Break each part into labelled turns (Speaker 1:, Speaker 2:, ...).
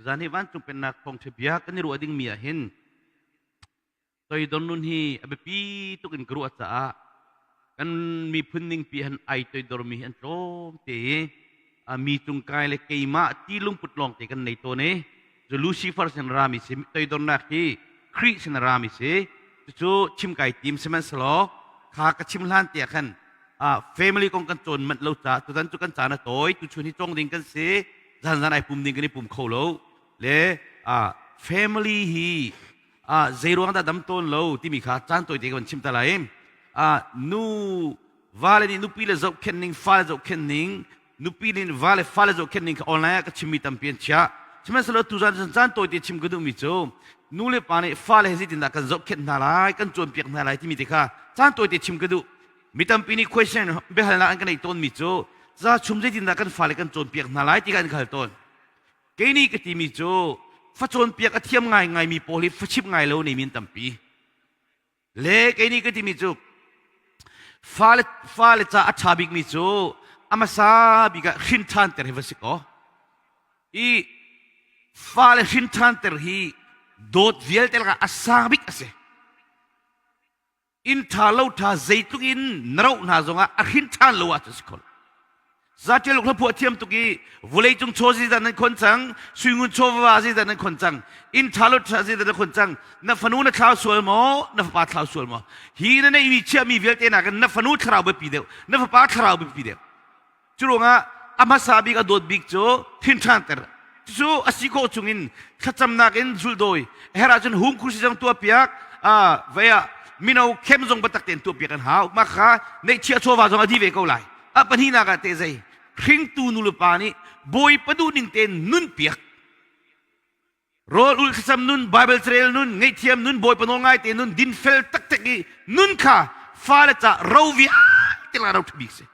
Speaker 1: Zan hi vancung pennak thawngṭha bia kan i ruah dingmi ah hin toidor nun hi a biapi tuk in ka ruah caah kan miphun ningpi han ai toidormi hi an tlawm te i mi cung kai le keimah ti lungput lawng te kan nei tawn i cu Lucifer sin rami si toidornak hi Khrih sin rami si cucu chim kai tim sihmanhsehlaw kha ka chim hlan te ah khan family kong kan cawn manh lo ca tutan cu kan caan a tawi tuchun hi cawng ding kan si zan zan ai pum ding kan i pum kho lo le family hi zei ruang dah dam tawn lo timi kha caan tawi te ka van chim ta lai nu vale nih nupi le zohkhenh ning fale zohkhenh ning nupi nih vale fale zohkhenh ning kha online ah ka chimmi tampi an chiah sihmanhsehlaw tuzan caan tawi te chim ka duhmi cu nu le pa nih fale he zeitindah kan zohkhenh hna lai kan cawnpiak hna lai timi te kha caan tawi te chim ka duh Mi tampi nih question biahalnak an ka neih tawnmi cu za chum zeitindah kan fale kan cawnpiak hna lai ti kha an ka hal tawn. Kei nih ka timi cu fa cawnpiak a thiam ngaingaimi pawl hi fa chimh ngai lo nei min tampi. Le kei nih ka timi cu fale fale ca a ṭha bikmi cu a hmasa bik ah hrin ṭhan ter hi va si kaw i fale hrin ṭhan ter hi dawt vialte lakah a sang bik a si. Inn ṭha lo ṭha zeitluk in na roh hna zongah a hrin ṭhan lo ahcun si kho lo. Zatial hla phuah thiam tuk i vawleicung chaw zeidah nan khon cang, suingun chaw va zeidah nan khon cang, inn ṭha lo ṭha zeidah nan khon cang, na fanu na thlau sual maw, na fapa thlau sual maw? Hi na neihmi chiahmi vialte nakin na fanu thlarau biapi deuh, na fapa thlarau biapi deuh. Curuangah a hmasa bik a dawt bik cu thinṭhanter. Cucu a si khawh chungin thlacamnak in zuldawi a herh ahcun hung khusi zong tuahpiak vei ah mino khem zong biatak tein tuahpiak an hau. Mah kha neihchiah chawva zong a di ve ko lai. A pahnihnak ah teh zei hringtu nulepa nih Bawipa duhning tein nunpiak. Rawl ul thlacam nun, Bible carel nun, ngaihthiam nun, Bawipa nawl ngai te nun, dinfel taktak i nun kha fale ca ro vialte la ro ṭha si.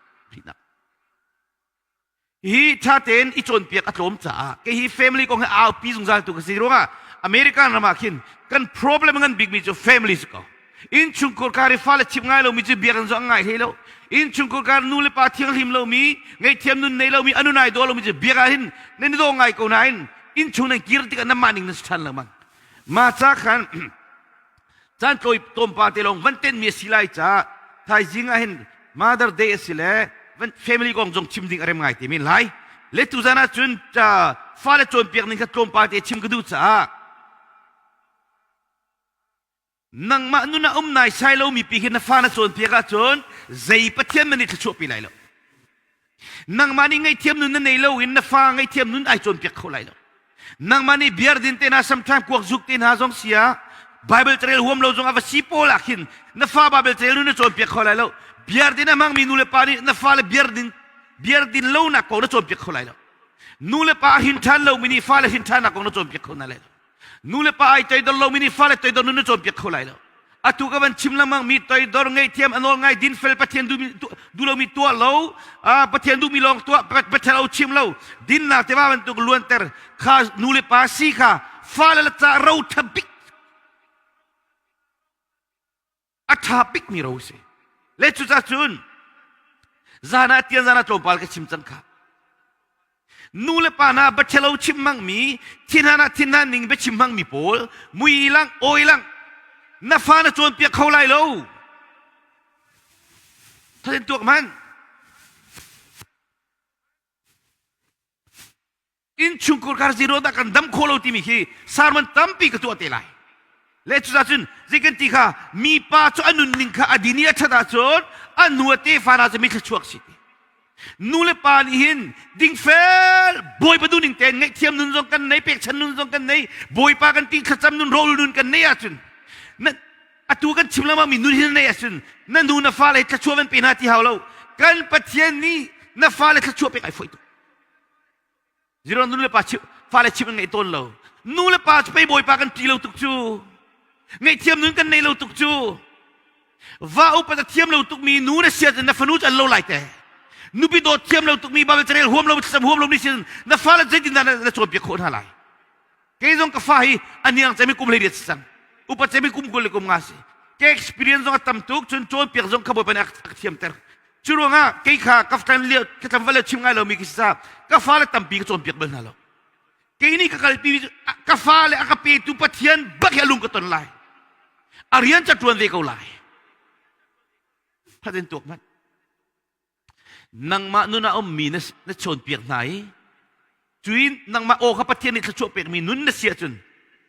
Speaker 1: Hi ṭha tein i cawnpiak a tlawm caah kei hi family kong he aupi zungzal tu ka si ruangah American ram ah khin kan problem ngan bikmi cu family si ko. Innchungkhar kar i fale chimh ngai lomi cu biakinn zong ngai hlei lo. Innchungkhar kar nu le pa thianghlim lomi, ngaihthiam nun nei lomi, anu nai daw lomi cu biak ah hin nan i daw ngai ko nain innchung nan kir tikah nanmah ning nan si ṭhan lengmang. Mah ca khan caan tlawi tlawmpal te lawng van tenmi a si lai caah thaizing ah hin Mother Day a si le van family kong zong chim ding a rem ngai te men lai. Le tuzan ah cun fale cawnpiak ning kha tlawmpal te chim ka duh caah Nangmah nun ah um naisai lomi pi khi na fa na cawnpiak ahcun zei Pathian man nih thluachuah pi lai lo. Nangmah nih ngaihthiam nun na nei lo in na fa ngaihthiam nun ai cawnpiak kho lai lo. Nangmah nih beer din te hna sometimes kuak zuk te hna zong sia Bible carel huam lo zong a va si pawl ah khin na fa Bible carel nun na cawnpiak kho lai lo. Beer din a hmangmi nu le pa nih na fale beer din beer din lo nak kong na cawnpiak kho lai lo. Nu le pa hin ṭhan lomi nih fale hin ṭhan nak kong na cawnpiak kho hna lai lo. Nu le pa ai toidor lomi nih fale toidor nun na cawnpiak kho lai lo. Atu ka van chim lengmang mi toidor ngaihthiam a nawl ngai dinfel Pathian duh lomi tuah lo Pathian duhmi lawng tuah Pathian lo chim lo dinnak tiva bantuk luanter kha nu le pa si kha fale le ca ro ṭha bik a ṭha bikmi ro si le cucaah cun zan ah tian zan ah tlawmpal ka chim cang kha nu le pa hna biathelo chim hmangmi thinhan ah thinhan ning biachim hmangmi pawl mui lang awi lang na fa na cawnpiak kho lai lo thatin tuak hmanh Innchungkhar kar zero dah kan dam kho lo timi khi sermon tampi ka tuah te lai. Le cucaah cun zei kan ti kha mipa cu a nunning kha a din i a ṭhat ahcun a nu a tefa hna cu mi thluachuak si ti. Nu le pa nih hin dingfel Bawipa duhning tein ngaihthiam nun zong kan nei, pekchan nun zong kan nei, Bawipa kan ti thlacam nun rawl nun kan nei ahcun na atu kan chim lengmang mi nun hin nei ahcun na nu na fale thluachuah van pe hna ti hau lo. Kan Pathian nih na fale thluachuah pek ai fawi tuk. Zero nu le pa chim fale chim an ngeih tawn lo. Nu le pa cu pei bawipa kan ṭi lo tuk cu. Ngaihthiam nun kan nei lo tuk cu. Va upat a thiam lo tukmi nu na sia na fanu cu an lo lai te. Nupi dawt thiam lo tukmi Bible carel huam lo thlacam huam lo ni sin na fale zeitindah na cawnpiak khawh hna lai. Kei zong ka fa hi a niang cemi kum 18 si cang. Upat cemi kum 20 le kum nga si. Ka experience zong a tam tuk cun cawnpiak zong kha bawipa nih a thiamter. Cu ruangah kei kha ka tlan lio ka tlam va le chim ngai lomi ka si caah ka fale tampi ka cawnpiak bal hna lo. Kei nih ka kalpi ka fale a ka petu Pathian bak hi a lung ka ton lai. A rian ca ṭuan ve ko lai. Thatin tuak hmanh. Nangmah nun ah ummi na, na chawnpiak hna i cuin nangmah aw kha Pathian nih thluachuah pekmi nun na si ahcun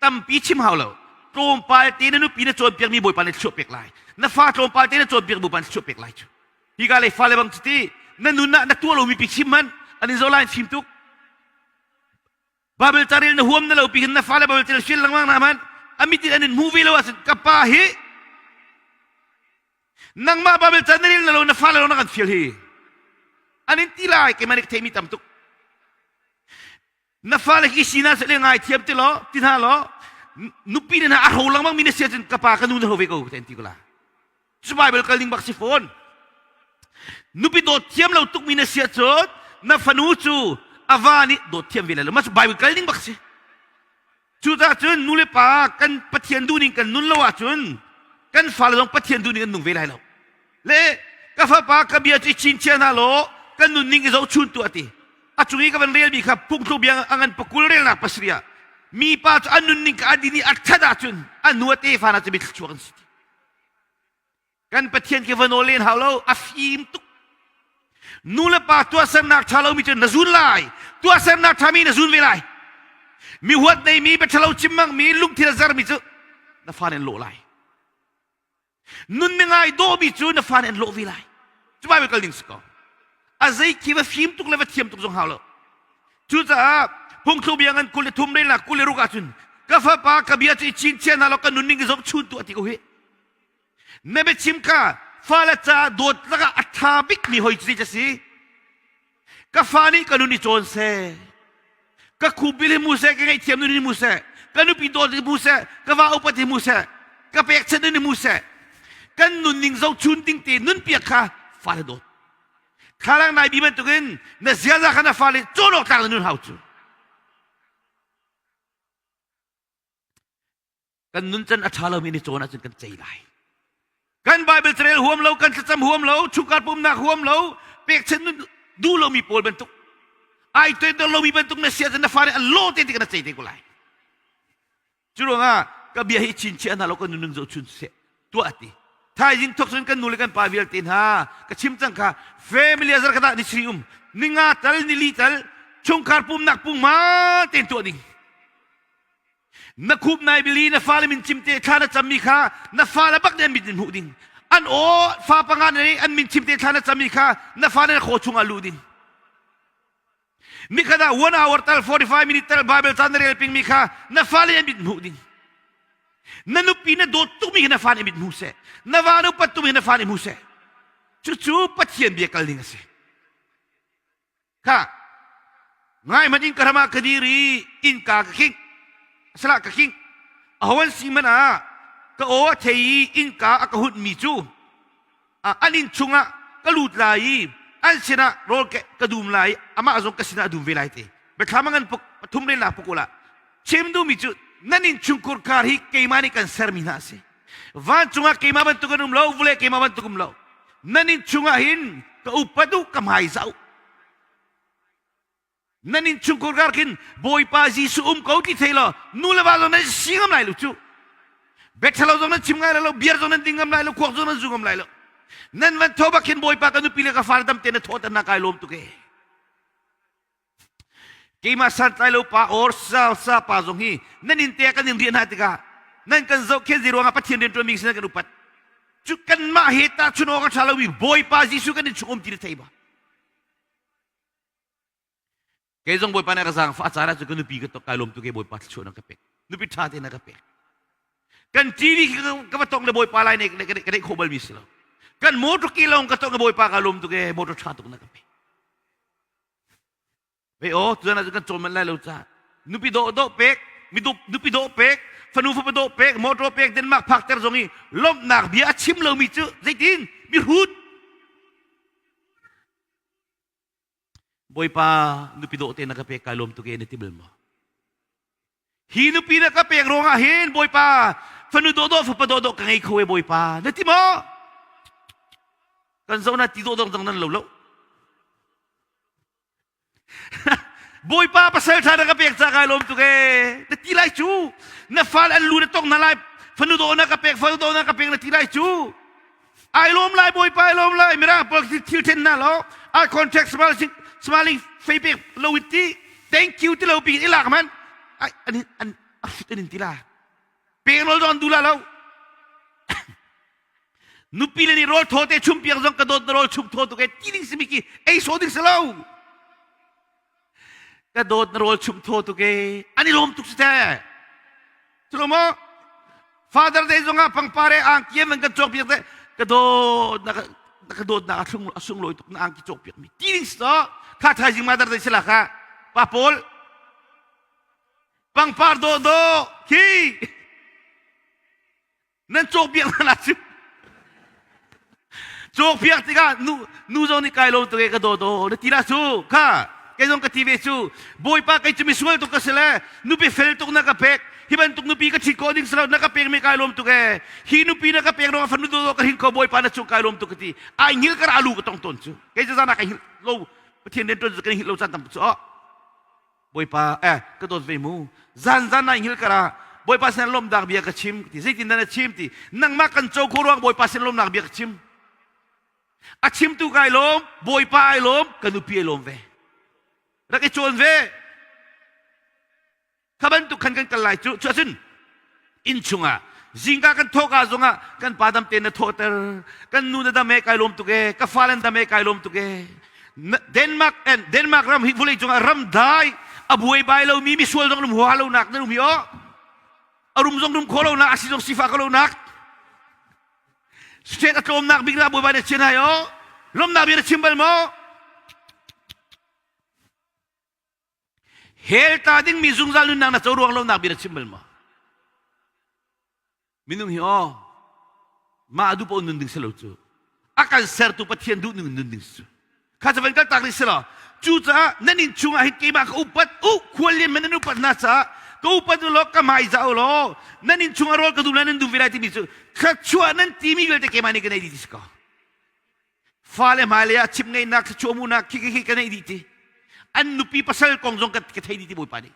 Speaker 1: tampi chim hau lo. Tlawmpal te na nupi na cawnpiakmi Bawipa nih thluachuah pek lai. Na fa tlawmpal te na cawnpiak Bawipa nih thluachuah pek lai cu. Hika lei fale bang cuti na nun ah na tuah lomi pi chim hmanh an in zoh lai fim tuk. Bible carel na huam na lo pi hin na fale Bible carel fial lengmang na hmanh a mit in an in hmu ve lo ahcun ka pa hi nangmah Bible ca na rel na lo na fale lo na kan fial hi an in ti lai keimah nih ka theimi tam tuk na fale hi sina se le ngai thiam ti lo ti hna lo nupi ne hna a hro lengmang mi na sia cun ka pa ka nu na hro ve ko te ti ko la Cu Bible kal ding bak si fawn. Nupi dawt thiam lo tukmi na si ahcun na fanu cu a va nih dawt thiam ve lai lo. Mah cu Bible kal ding bak si. Cucaah cun nu le pa kan Pathian duhning kan nun lo ahcun kan fale zong Pathian duhning an nung ve lai lo. Le ka fapa ka bia cu i chinchiah hna law kan nunning i zohchun tuah ti. A cung i ka van relmi kha phungthluk bia a ngan pakul relnak pasarih ah mipa cu an nunning ka a din i a ṭhat ahcun a nu a tefa hna cu mithluachuak an si ti. Kan Pathian khi va nawl len hau lo, a fim tuk. Nu le pa tuahsernak ṭha lomi cu na zun lai, tuahsernak ṭhami na zun ve lai. Mi huat neimi, bia ṭhalo chim mi, lungthin a zarmi cu na fa nih an lawh lai. Nun mi ngai dawmi cu na fa nih an lawh ve lai. Cu Bible kal ning si ko. A zei khi va fim tuk le va thiam tuk zong hau lo. Cucaah phungthluk bia ngan 23 relnak 26 ahcun ka fapa ka bia cu i cinchiah hna law ka nunning i zohchun tuah ti ko hi. Na biachim kha fale caah dawt lakah a ṭha bikmi hoi cu a si. Ka fa nih ka nun i cawn seh. Ka khupbil hi mu seh, ka ngaihthiam nun hi mu seh, ka nupi dawt hi mu seh, ka va upat hi mu seh, ka pekchanh nun hi mu seh. Kan nunning zohchun ding te nunpiak kha fale dawt. Thlalang nai bi bantukin na ziaza kha na fale cawn awk tlak na nun hau cu. Kan nuncan a ṭha lomi ni cawn ahcun kan cei lai. Kan Bible carel huam lo, kan thlacam huam lo, chungkhar pumnak huam lo, pekchanh nun duh lomi pawl bantuk, ai toidor lomi bantuk na si ahcun na fale an law te ti kan cei te ko lai. Cu ruangah ka bia hi chinchiah hna lo kan nunning zohchun seh tuah ti. Thaizing thok cun kan nu le kan pa vialte hna ka chim cang kha family azar kha ni sri um ninga tal nili tal chungkhar pumnak pungma ten tuah ding. Na khup nai bili na fale min chim te thla na cammi kha na fale bak nih an mit in hmuh ding. An aw fa panga nih an min chim te thla na cammi kha na fale na khaw chungah luh ding. Nikhat ah 1 hour tal 45 minute tal Bible ca na rel pingmi kha na fale an mit hmuh ding. Na nupi na dawt tukmi kha na fa nih mit hmu seh. Na va na upat tukmi kha na fa nih hmu seh. Cucu Pathian bia kal ding a si. Kha ngai hmanh in ka ram ah ka dir i innka ka king. Salah ka king. Aho an si hmanh ah ka aw a thei i innka a ka hunhmi cu an inn chungah ka lut lai i an sinah rawl ka dum lai i amah zong ka sinah a dum ve lai ti biathlam a ngan pathum rel nak pukul ah chim duhmi cu nan inn chungkhur khar hi keimah nih kan sermi hna a si vancung ah keimah bantuk an um lo vawlei keimah bantuk um lo nan inn chungah hin ka upat u ka hmaizah u Nan innchungkhar kar khin Bawipa Jesuh um ko ti thei law nu le va zong nan si ngam lai lo cu. Bethelo zong nan chim ngai lai lo, beer zong nan ding ngam lai lo, kuak zong nan zu ngam lai lo. Nan van tho bak khin Bawipa ka nupi le ka fale tam te na thawt na kai lawm tuk e. Keimah santlai lo pa or sa sa pa zong hi nan in te kan in rian hna tikah nan kan zohkhen zi ruangah Pathian rian ṭuanmi sin kan upat. Cu kanmah he tahchun awk a ṭha lomi Bawipa Jesuh kan in chung um ti na thei ba. Kei zong Bawipa nih a ka zaangfah a caan ahcun ka nupi ka kai lawm tuk i Bawipa thluachuah na ka pek. Nupi ṭha te na ka pek. Kan TV khi ka va tong le Bawipa lai ne ka neih khawh balmi si lo. Kan motor ki lawng ka tong le Bawipa ka lawm tuk e motor ṭha tuk na ka pek. Vei aw tuan ahcun kan cawn manh lai lo ca. Nupi dawh dawh pek, nupi dawh pek, fanu fapa dawh pek, motor pek, Denmark phak ter zong i lawmhnak bia a chim lomi cu zeitin mihrut Bawipa nupi dawh te na ka pek kai lawm tuk e na ti bal maw? Hi nupi na ka pek ruangah hin Bawipa fanu dawhdawh fapa dawhdawh ka ngei kho e Bawipa na ti maw? Kan zoh na ti dawhdawh dang nan lo lo. Bawipa pasal ṭha na ka pek ca kai lawm tuk ee na ti lai cu. Na fal an lu na tong na lai fanu dawh na ka pek fanu dawh na ka pek na ti lai cu. Ai lawm lai Bawipa ai lawm lai mirang pawl thil then na lo eye contact smiling smiling fei pek lo in ti thank you ti lo pi i lak man ai an an a hrut an in ti la pek nol zong an duh la lo nupi le nih rawl thaw te chum piak zong ka dawt na rawl chum thaw tuk e ti ding simi ki ei so ding si lo ka dawt na rawl chum thaw tuk e an i lawm tuk si te cu maw Father Day zong ah pangpar e angki an kan cawk piak te ka dawt na ka dawt na a sunglawi tuk na angki cawk piak mi ti ding si to kha thaizing Mother Day sila kha pa pawl pangpar dawh dawh khi nan cawkpiak hna la cu cawkpiak tikah nu nu zong nih kai lo tuk e ka daw daw na ti la cu kha kei zong ka ti ve cu bawipa kei cu misual tuk ka si le nupi fel tuk na ka pek hi bantuk nupi ka ṭhit khawh ding si lo na ka pek mi kai lawm tuk e hi nupi na ka pek ruangah fanu daw daw ka hrin kho bawipa na cung kai lawm tuk ka ti ai hngil ka ra alu ka tong tawn cu kei cu zan ah ka hngilh lo pathian rian ṭuan cu kan hngilh lo caan tam cu Bawipa eh ka dawt ve mu zan zan nai hngil kara Bawipa sin lawmnak bia ka chim ti zeitin dah na chim ti nangmah kan co kho ruang Bawipa sin lawmnak bia ka chim a chimtu kai lawm Bawipa ai lawm ka nupi ai lawm ve rak i cawn ve kha bantuk khan kan kal lai cu cu ahcun inn chungah zingka kan thawka zongah kan pa dam te na thawhter kan nu na dam he kai lawm tuk e ka fale dam he kai lawm tuk e Denmark and Denmark ram hi vulei cungah ram dai a buai bai lo mi misual zong rum hua lo nak nan um hi o a rum zong rum kho lo nak a si zong sifa ko lo nak state a tlawm nak bik la buai bai na chian hai o lomnak bia na chim bal maw Hell ta dingmi zungzal nunnak na co ruang lonak bia na chim bal maw? Minung hi aw mah duh paoh nun ding si lo cu. A kan sertu Pathian duh ning nun ding si cu. Kha cu van kal tak rih si law cucaah nan inn chungah hin keimah ka upat u khual lian man nan upat hna caah ka upat u law ka hmai za u law nan inn chungah rawl ka dum lai nan dum ve lai timi cu thluachuah nan timi vialte keimah nih ka nei dih ti si ko. Fale hmailei ah chim ngeihnak thluachuah hmuhnak khi khi ka neih dih ti. An nupi pasal kong zong ka thei dih ti Bawipa nih.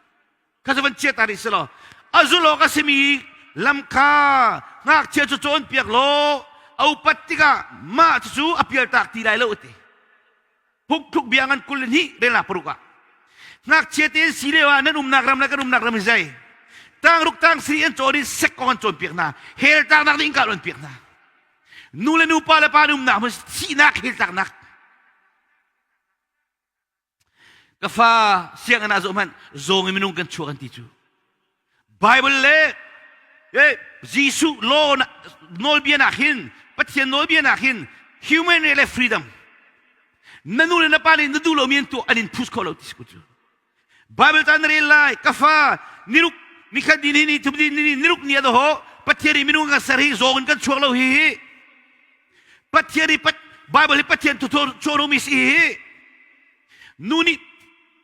Speaker 1: Kha cu van chia ta rih si law a zulawk a simi lam kha ngakchia cu cawnpiak law a upat tikah mah cucu a pialtak ti lai lo a ti. Phungthluk bia ngan 22 relnak paruk ah ngakchia te si lio ah nan umnak ram le kan umnak ram hi zei tangruk tang sri an cawn i sek kong an cawnpiak hna hell tlaknak nih innka an piak hna nu le nu pa le pa an umnak hmun thihnak hell tlaknak ka fa sianginn ah zoh hmanh zawng in minung kan chuak an ti cu Bible le eh, Jesuh law nawlbia nak hin Pathian nawlbia nak hin human right le freedom na nu le na pa nih na duh lomi an tuah an in push kho lo ti si ku cu Bible ta na rel lai ka fa niruk nikhat ni ni thum ni ni niruk ni a ho Pathian i minung kan ser hi zawng in kan chuak lo hi hi Pathian i Bible hi Pathian thu mi si hi nu nih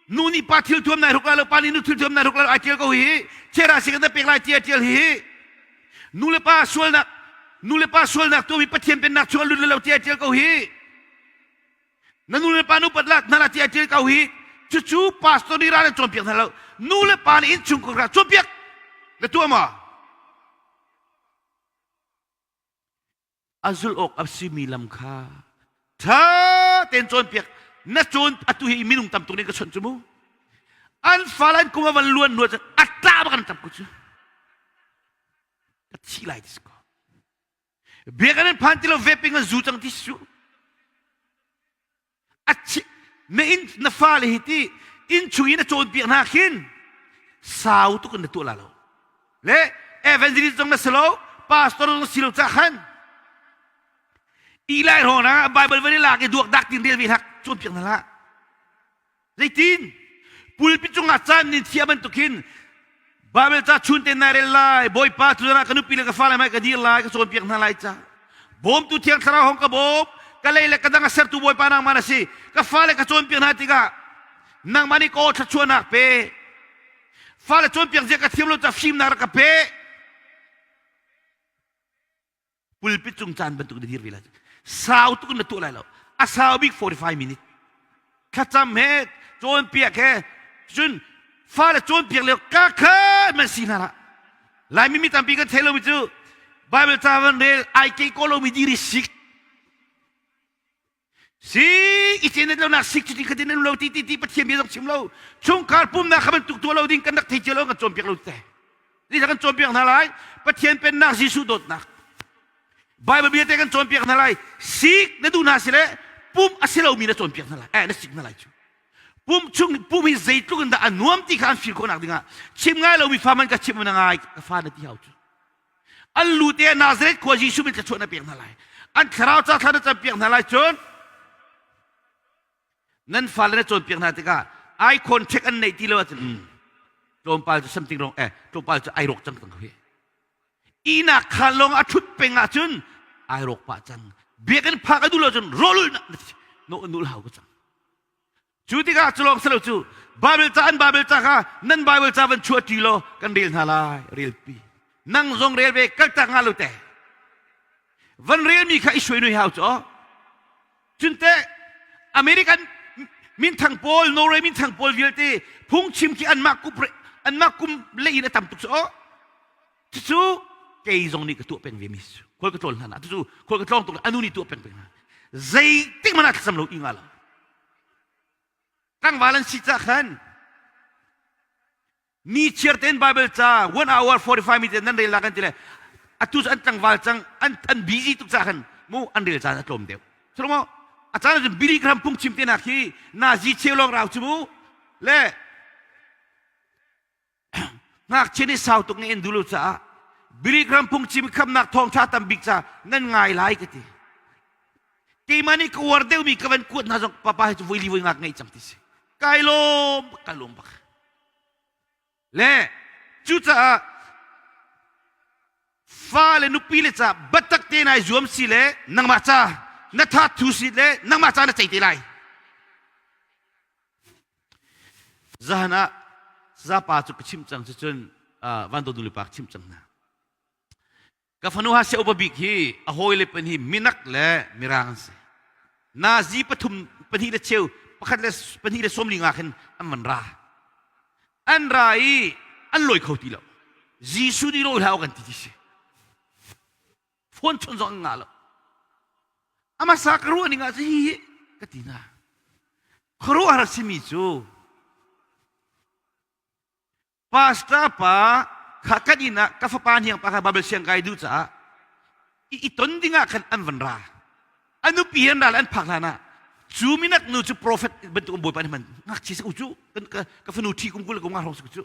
Speaker 1: nu nih pa thil thuam nai ruk lai lo pa nih nu thil thuam nai ruk lai lo ai tial ko hi chera si kan pek lai ti a tial hi nu le pa sualnak nu le pa sualnak tu mi pathian pennak chung lut lo ti a tial ko hi na nu le pa nu pat lak na la ti a tial ko hi cucu pastor nih ral an cawnpiak hna lo nu le pa nih innchungkhar kha cawnpiak na tuah ma A zulh awk a simi lam kha ṭha tein cawnpiak na cawn atu hi minung tam tuk nih ka chawnh cu mu an fal an kum a van luan hnu cun a tla bak an ṭap ko cu ka thi lai ti si ko biakinn an phan ti lo vaping an zu cang ti si cu A na inn na fale hi ti inn chung in a cawnpiak hna khin sau tuk in na tuah la lo. Le evangelist zong na si lo, pastor zong na si lo ca khan Eli hrawng ah Bible van i lak i duak dak tin rel ve hak cawnpiak hna hlah. Zeitin? Pulpit cungah caan nin thiah bantuk hin Bible ca chun te nai rel lai, Bawipa tu ah ka nupi le ka fale hmai ka dir lai, ka cawnpiak hna lai ca. Bawmtu thiang thlarau hong ka bawm, ka lei le ka dang a sertu Bawipa nangmah na si. Ka fale ka cawnpiak hna tikah nangmah nih ka aw thluachuahnak pe. Fale cawnpiak zia ka thiam lo ca fimnak rak ka pe. Pulpit cung caan bantuk na dir ve lai. Sau tuk in na tuah lai lo. A sau bik 45 minute. Thlacam he, cawnpiak he. Cun fale cawnpiak lio ka kha man si hna lah. Laimi mi tampi kan thei lomi cu Bible ca van rel ai ke ko lomi diri sik. Si i cenet lo nak sik cuti khatin lo ti ti ti Pathian bia zong chim lo. Chungkhar pumnak kha bantuk tuah lo ding kan rak thei cio lo kan cawnpiak lo te. Ni kan cawnpiak hna lai. Pathian pennak Jesuh dawtnak. Bible bia te kan cawnpiak hna lai. Sik na duh hna si le pum a si lomi na cawnpiak hna lai. Eh na sik hna lai cu. Pum chung pum hi zeitluk in dah a nuam ti kha an feel khawhnak dingah chim ngai lomi fa man ka chim na ngai ka fa na ti hau cu. An lu te Nazareth khua Jesuh min thluachuah na pek hna lai. An thlarau ca thla na campiak hna lai cun nan fale na cawnpiak hna tikah eye contact an neih ti lo ahcun tlawmpal cu something wrong eh tlawmpal cu ai rawk cang cang hi. Ihnak khaan lawng a ṭhut peng ahcun ai rawk pah cang. Biakinn phak a duh lo cun rawl no nul hau ko cang. Cu tikah cu lawng si lo cu Bible ca an Bible ca kha nan Bible ca van chuah ṭi law kan rel hna lai relpi. Nang zong rel ve kaltak nga lo te. Van relmi kha i suai nui hau cu. Cun teh American minthang pawl Norway minthang pawl vialte phungchim khi anmah kum anmah kum le in a tam tuk cu. Cucu kei zong nih ka tuah peng ve mi cu. Khual ka tlawn hlan ah cucu khual ka tlawng tuk anu nih tuah peng peng hna. Zeitik hmanh ah thlacam lo i nga lo. Tlangval an si cah khan ni chiar tein Bible ca 1 hour 45 minutes nan rel la kan ti le atu cu an tlangval cang an an busy tuk cah khan mu an rel caan a tlawm deuh. Sulu a caan cun Billy Graham phungchim te nak hi nazi cheu lawng rau cu mu le Ngakchia nih sau tuk nih an duh lo caah Billy Graham phungchim khamnak thawngṭha tam bik ca nan ngai lai ka ti. Keimah nih ka uar deuhmi ka van kuat hna zong papa hi cu voi li voi ngak ngeih cang ti si. Kai lawm ka lawm bak. Le cucaah fa le nupi le ca biatak te nai zuam si le nangmah ca na tha thu si le nangmah ca na cei te lai. Zahan ah zapa cu ka chimh cang cucun van dawt nulepa ka chimh cang hna. Ka fanu ha se upa bik hi a hawile pan hi minak le mirang an si. Nazi pathum pahnih le cheu pakhat le pahnih le sawmli nga khin an van ra. An ra i an lawi kho ti lo. Jesuh nih lawi hlah u kan ti ti si. Phone chon zong an ngah lo. Amasa ka ruah ning ah hi ka ti hna. Khuaruahhar a simi cu pastor pa kha kan inn ah ka fapa hniang pa kha Bible siang kai duh caah i ton ding ah khan an van ra. A nupi an ra le an phak hlan ah cu minak nu cu prophet bantuk bawipa nih man ngakchia sak u cu ka fanu ṭhi kum 20 kum nga hrawng sak u cu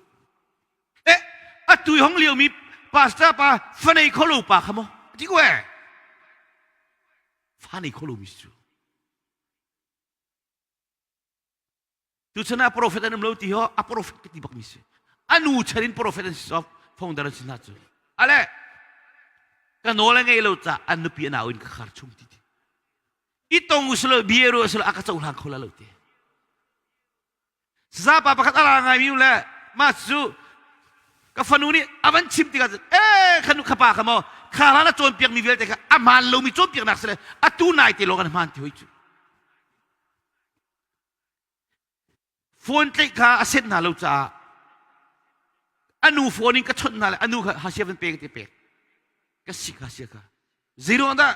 Speaker 1: Eh, atu i hong liomi pastor pa fanei kholo pa kha maw? Ti ko eh. Fanei kholo mi cu. Tuchan ah prophet an um lo ti ho a prophet ka ti bak mi si. Anu chan in prophet an si so phong dar an si na cu. Ale ka nawl a ngei lo ca an nupi an au in ka khar chung ti ti. I tong uslo bia ru uslo a ka cohlang kho la lo ti. Sazapa pakhat a ra ngaimi le mah cu ka fanu nih a van chim tikah ee kha nu kha pa kha maw kha hlan a cawnpiakmi vialte kha a hmaan lomi cawnpiaknak si le atu nai te lawng an hmaan ti hoi cu phone tlaih kha a set hna lo caah a nu phone in ka chawnh hna le a nu kha hasia van pe ka ti pek ka sik hasia kha Zeiruang dah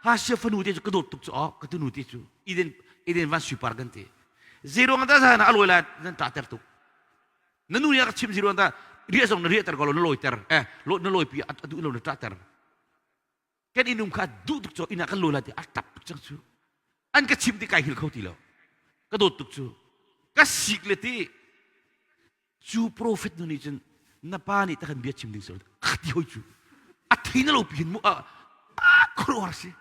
Speaker 1: Hasia fanu te cu ka dawt tuk cu aw ka tunu te cu Eden Eden van suipar kan ti. Zeiruang dah zan a lawi lai nan ṭahter tuk. Na nu nih a ka chim zeiruang dah riah zong na riahter ko lo na lawiter eh na lawipi a duh lo na ṭahter. Kan innum kha duh tuk cu inn ah kan lawi lai ti a ṭap tuk cang cu. An ka chim ti kai hil kho ti lo. Ka dawt tuk cu. Ka sik le ti Cu profet nu nih cun na pa nih takan bia chim ding si a ti hoi cu a thei na lo pi hin mu a khuaruahhar si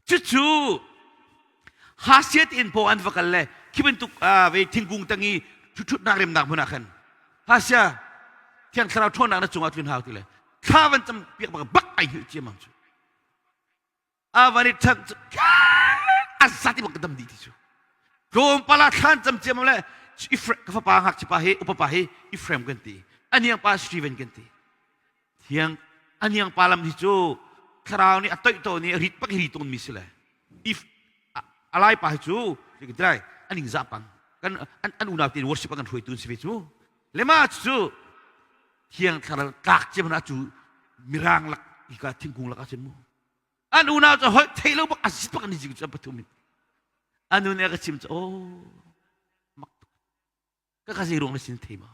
Speaker 1: cucu hasiat in po an va kal le khi bantuk ve thingkung tang i ṭhutnak remnak hmun ah khan hasia thiang thlarau ṭhawnnak na cungah tlun hau ti le thla van cam piak bak bak ai hngilh ciammam cu a van i ṭhang cu a zat i bak ka dam dih ti cu tlawmpal ah thlan cam ciam le ka fapa ngakchia pa hi upa pa hi Ephraim kan ti aniang pa Stephen kan ti thiang aniang pa lam hi cu thlarau nih a toih to nih rit pak ri ton mi si le if alai pa hi cu lai aning za pang Kan an an unau tein worship a kan hruaitu an si ve cu. Le mah cu thiang thlarau tlak cia hmanh ah cu mirang lak hika thingkung lak ah cun mu. An unau cu holh thei lo bak a zit bak an i zik cu an pathum in. Anu nih a ka chim cu oh mak tuk. Ka ka zei ruang na sin thei ma?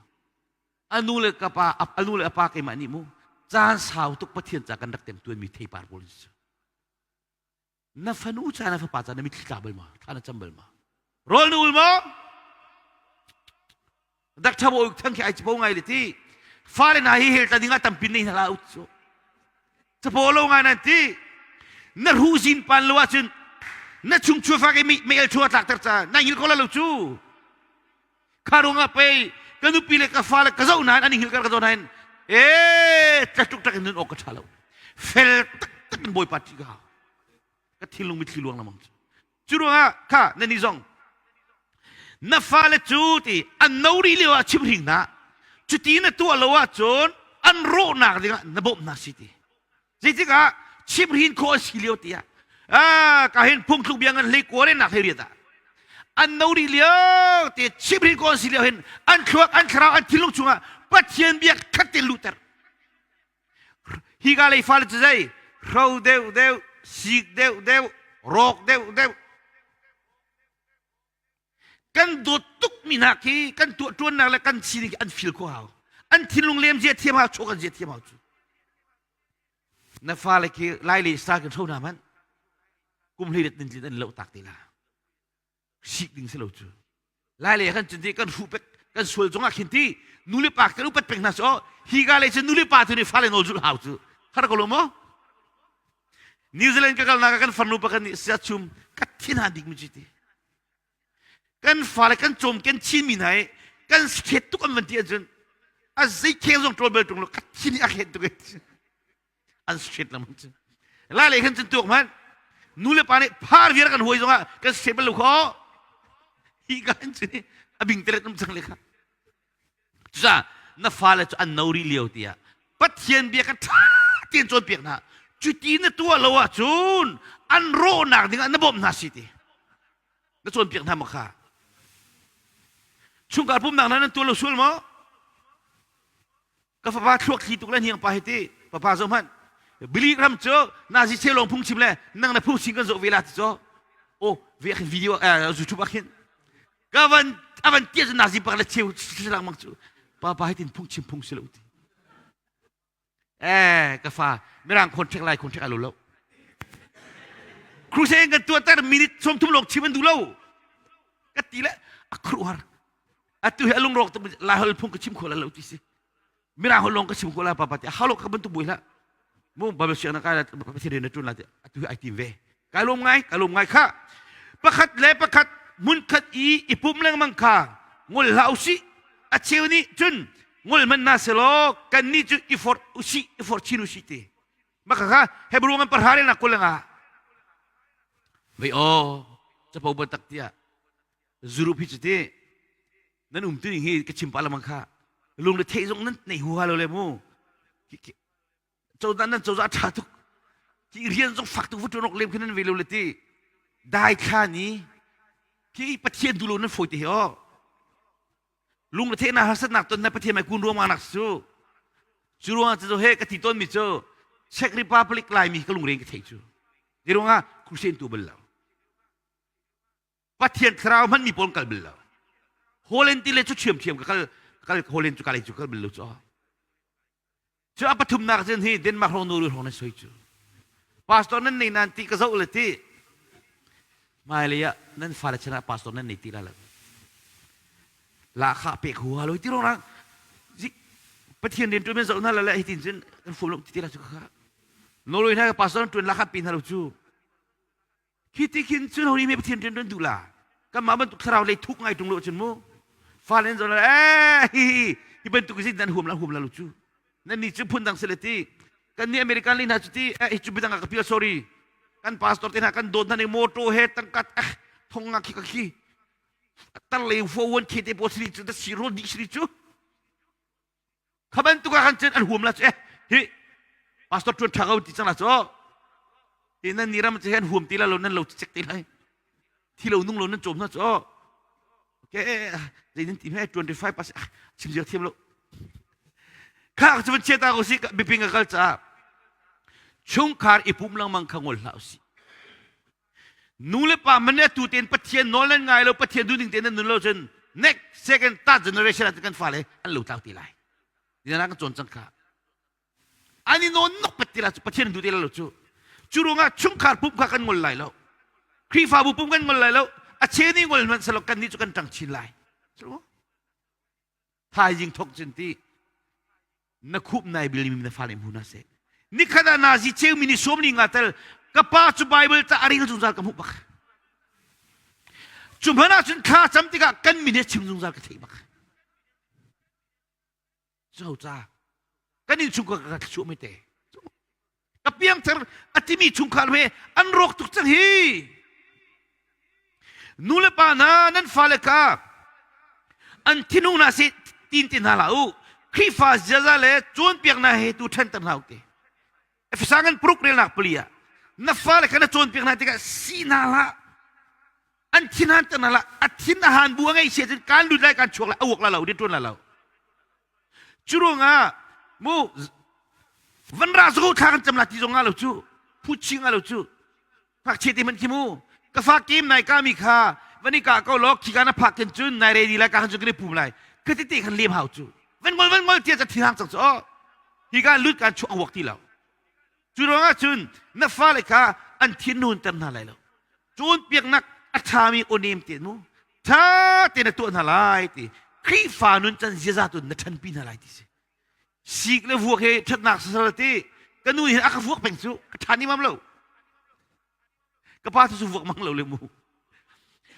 Speaker 1: Anu le ka pa anu le a pa keimah nih mu caan sau tuk Pathian ca kan rak temtuanmi theipar pawl cu. Na fanu ca na fapa ca na mitthli tla bal ma? Thla na cam bal ma? Rawl na ul maw? Dak thabo thang khi ai chapo ngai le ti. Fale na hi hel ta ding ah tampi nei hna la ut cu. Chapo lo ngai nan ti. Na ru zin pan lo ahcun na chung chua fak i mi el chua tlak ter ca na hngil ko la lo cu. Kha ruangah pei ka nupi le ka fale ka zoh nain an i hngilh ka zoh nain ee tlatuk tak in nun awk ka ṭha lo. Fel taktak in Bawipa ṭih ka hau. Ka thinlung mitthli luang lamang cu. Cu ruangah kha nan i zong na fale cu ti an no rih lio ah chimhring hna. Cuti na tuah lo ahcun an rawhnak dingah na bawmh hna si ti. Zeitikah chimhrin khawh a si lio tiah ah ka hin phungthluk bia ngan hlei kual in nak hlei riat ah an no rih lio te chimhrin khawh an si lio hin an thluak an thlarau an thinlung chungah Pathian bia khat te luhter hi ka lei fale cu zei hro deuh deuh sik deuh deuh rawk deuh deuh Kan dawt tukmi hna khi kan tuahṭuannak le kan sining khi an feel kho hau. An thinlung lem zia thiam hau, chaw kan zia thiam hau cu. Na fale khi lai le sa kan hro hna hmanh kum hlei ret nin an lo tak te la. Sik ding si lo cu. Lai le kan cun ti kan hruh pek kan sual zongah khin ti nu le pa kan upat pek hna so hi ka le cun nu le pa tu nih fale nawl zulh hau cu. Har ko lo maw? New Zealand ka kalnak ah kan farnu pakhat nih siachum ka thin han dik mi ci ti. Kan fale kan cawm kan chinmi hna i kan khet tuk an van ti ahcun a zei kheng zong ṭawl bal ṭung lo ka thin hi a khet tuk an straight lam cu. Lai lei khan cun tuak hmanh nu le pa nih phar viar kan huai zongah kan straight bal lo kho. Hi ka an cu a bing teret um cang le kha. Cucaah na fale cu an no rih lio tiah Pathian bia kha ṭha tein cawnpiak hna. Cuti na tuah lo ahcun an rawhnak dingah na bawmh hna si ti. Na cawnpiak hna maw kha? Chungkhar pumnak hna nan tuah lo sual maw? Ka fapa thluak thli tuk le hniang pa hi ti. Papa zoh hmanh. Billy Graham cu Nazi chelong phungchim le nang na phungchim kan zoh ve la ti cu. Oh, ve khin video YouTube ah khin ka van a van tia cu nazi pak le cheu lengmang cu papa hi tin phung chim phung si lo ti eh ka fa mirang contract lai contract alo lo crusade kan tuah ter minute 30 lawng chim an duh lo ka ti le a khruar atu hi alung rawk lai hol phung ka chim kho la lo ti si Mirang holh lawng ka chim ko la papa ti halo ka bantuk bui hlah mu Bible siang na kai la Pathian rian na ṭuan la ti atu hi ai tim ve kai lawm ngai kai lawm ngai kha pakhat le pakhat hmunkhat i i pum lengmang kha ngol hlah usih a cheu nih cun ngol hmanh na selaw kan nih cu i forh usih i forh chin usih ti maka kha Hebrew ngan parha le na kul nga vei o capo bantak tiah zurup hi cu ti nan um tu ning hi ka chim pah lamang kha lung le theih zong nan nei huha lo le mu cozah nan cozah tha tuk ki rian zong fak tuk vu ṭuan lem khin nan ve lo le ti dai thla ni khi pathian du lo nan foi te hi o lung le theih na harsat nak ton na pathian mai kun ruang nak su cu ruang cu he ka ti ton mi cu Czech Republic lai mi ka lungren ka thei cu di ruangah crusade tu bal lo Pathian thlarau hman mi pawl kal bal lo. Holland ti le cu ṭhiamṭhiam ka kal kal Holland cu kalei cu kal bal lo cu. Cu a pathumnak cun hi Denmark hrawng Norway hrawng nan soi cu. Pastor nan nei nan ti ka zoh le ti. Hmailei ah nan fale chan ah pastor nan nei ti la lo. Lahkhah pek hua lo ti rong rang Pathian rian ṭuan men zoh hna la le hitin cun kan fum lo ti ti la cu kha. Norway hna ka pastor nan ṭuan lahkhah pe hna lo cu. Khi ti khin cun ho nih Pathian rian ṭuan duh la? Kanmah bantuk thlarau lei thuk ngai ṭung lo cun mu. Fale an zoh eh hi hi hi bantuk zin nan huam la huam la lo cu. Nan nih cu phun dang si le ti. Kan nih American lei hna cu ti eh hi cu bidang ah ka pial sorry. Kan pastor te hna kan dawt hna ning motor he tangkat eh thong nga khi ka khi. Tar le fo wan khe te pawl sili cu da si rol dih sili cu. Kha bantuk ah khan cun an huam la cu eh hi pastor ṭuan ṭha ko ti cang la cu ti nan ni ram cu an huam ti la lo nan lo cek te lai thi lo nung lo nan cawm hna cu. Okay, zei ti me 25 pas chim zia thiam lo. Kha cu van chia ta ko si biping ka kal ca. Chungkhar i pum lengmang kha ngol hlah usih. Nu le pa man atu ten Pathian nawl nan ngai lo Pathian duh ning te nan nun lo cun next second third generation ah kan fale an lo tlau ti lai. Ni na kan cawn cang kha. An i nawn nok pat ti la cu Pathian duh ti lo cu. Cu ruangah chungkhar pum kha kan ngol lai lo. Khrihfabu pum kan ngol lai lo. A cheni ngol hmanh selo kan nih cu kan ṭang chin lai. Thaizing thok cun ti na khup nai bil mi na fale hmu na seh. Nikhat ah nazi cheu mi ni sawm ni nga tel ka pa cu Bible ca a rel zungzal ka hmuh bak. Cu hmanh ah cun thla cam tikah kan min he chim zungzal ka theih bak. Zo ca kan inn chung ka ka chuah mi te. Ka piangthar a timi chungkhar he an rawk tuk cang hi. Nu le pa hna nan fale kha an thinung hna seh tin ti hna hlah u. Khrihfa ziaza le cawnpiaknak he tu ṭhenter hna u ti. Efesa ngan paruk relnak pali ah na fale kha na cawnpiak hna tikah si hna hlah. An thin han ter hna hlah. A thin a han bu a ngei sia cun kan lut lai kan chuak lai a uak la lo, rian ṭuan la lo. Cu ruangah mu van ra zago thla kan cam la ti zong nga lo cu phu chi nga lo cu ngakchia te man khi mu ka fa kem nai ka mi kha van i ka ko lo khi ka na phak ken cun nai ready lai ka kan cu kan i pum lai ka ti te khan lem hau cu van ngol van ngol tia ca thihang cang cu oh hi ka lut kan chuak awak ti lo Cu ruangah cun na fale kha an thin nun ter hna lai lo. Cawnpiaknak a ṭhami aw-nem te mu ṭha te na tuah hna lai ti Khrihfa nun can ziaza tu na ṭhanpi hna lai ti si. Sik le vuak he ṭhatnak sasal ti ka nu hin a ka vuak peng cu ka ṭha ni mam lo. Ka pa cu vuak mang lo le mu.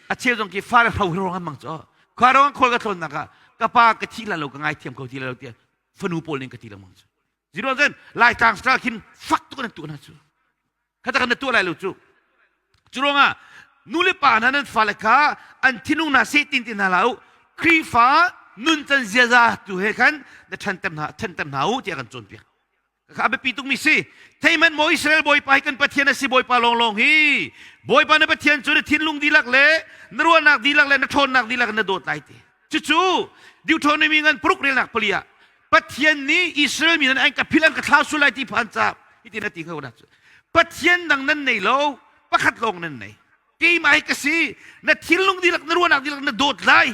Speaker 1: A cheu zong khi fale hro hi rong an mang cu. Khua rong khawl ka tlawnnak ah ka pa ka thi la lo ka ngaithiam ko ti la lo tiah fanu pawl ning ka ti lengmang cu. Zero cun Laitlang style khin fak tuk in an tuah hna cu. Khata kan na tuah lai lo cu. Cu ruangah nu le pa hna nan fale kha an thinung hna seh tin ti hna hlah u. Khrihfa nuncan ziaza tu he khan na ṭhanter hna ṭhanter hna u tiah kan cawnpiak. Kha a biapi tukmi si. Theihmanh maw Israel Bawipa hi kan Pathian a si Bawipa lawnglawng hi. Bawipa na Pathian cu na thinlung dihlak le na ruahnak dihlak le na ṭhawnnak dihlak in na dawt lai ti. Cucu Deuteronomy ngan paruk relnak pali ah Pathian nih Israel mi nan an ka phil an ka thlau sul lai ti phan ca hitin a ti kho na cu Pathian dang nan nei lo pakhat lawng nan nei keimah hi ka si na thinlung dihlak na ruahnak dihlak na dawt lai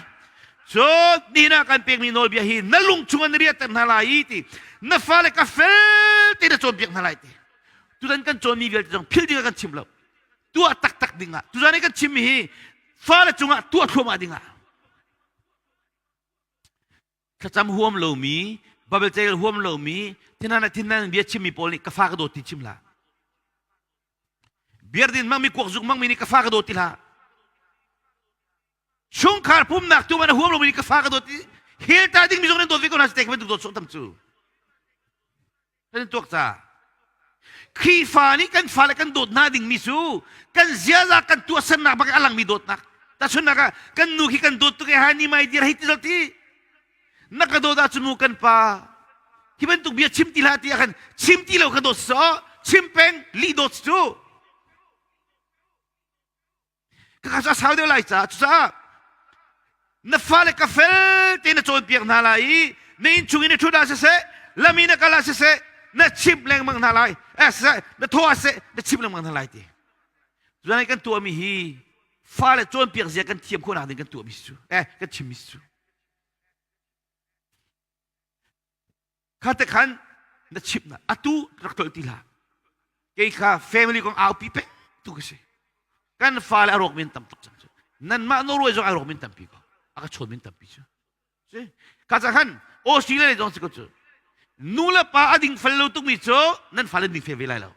Speaker 1: cun nihin ah kan pekmi nawlbia hi na lung chung an riahter hna lai i ti na fale ka fel te na cawnpiak hna lai ti tutan kan cawnmi vialte zong phil ding ah kan chim lo tuah taktak ding ah tuzan i kan chimmi hi fale cungah tuah thluahmah ding ah thlacam huam lomi Bible cail huam lomi thinhan ah thinhan bia chimmi pawl nih ka fa ka dawt ti chim hlah biardin hmangmi kuakzuk hmangmi nih ka fa ka dawt ti hlah chungkhar pumnak tu man huam lomi nih ka fa ka dawt ti hel ta dingmi zong nan dawt ve ko hna si te ka bantuk dawt sawh tam cu kan tuak ca Khrihfa nih kan fale kan dawt hna dingmi cu kan ziaza kan tuahsernak bak a langmi dawtnak tahchunhnak ah kan nu khi kan dawt tuk e ha ni mai dir hei ti ti na ka dawt ahcun mu kan pa hi bantuk bia chim ti hlah ti ah khan chim ti lo ka dawt so chim peng lih dawt cu Ka cu a sau deuh lai caah cucaah na fale ka fel te na cawnpiak hna lai i na innchung in na ṭhut ah siseh lam in na kal ah siseh na chimh lengmang hna lai eh siseh na thaw ah siseh na chimh lengmang hna lai ti cun kan tuahmi hi fale cawnpiak zia kan thiam khawhnak ding kan tuahmi si cu eh kan chimmi si cu Kha te khan na chimh na atu rak tlolh ti hlah. Kei kha family kong aupi pek tu ka si. Kan fale a rawk min tam tuk cang cu. Nanmah Norway zong a rawk min tampi ko. A ka chawn min tampi cu. Si. Ka ca khan Australia lei zong si ko cu. Nu le pa a ding fel lo tukmi cu nan fale ding fel ve lai lo.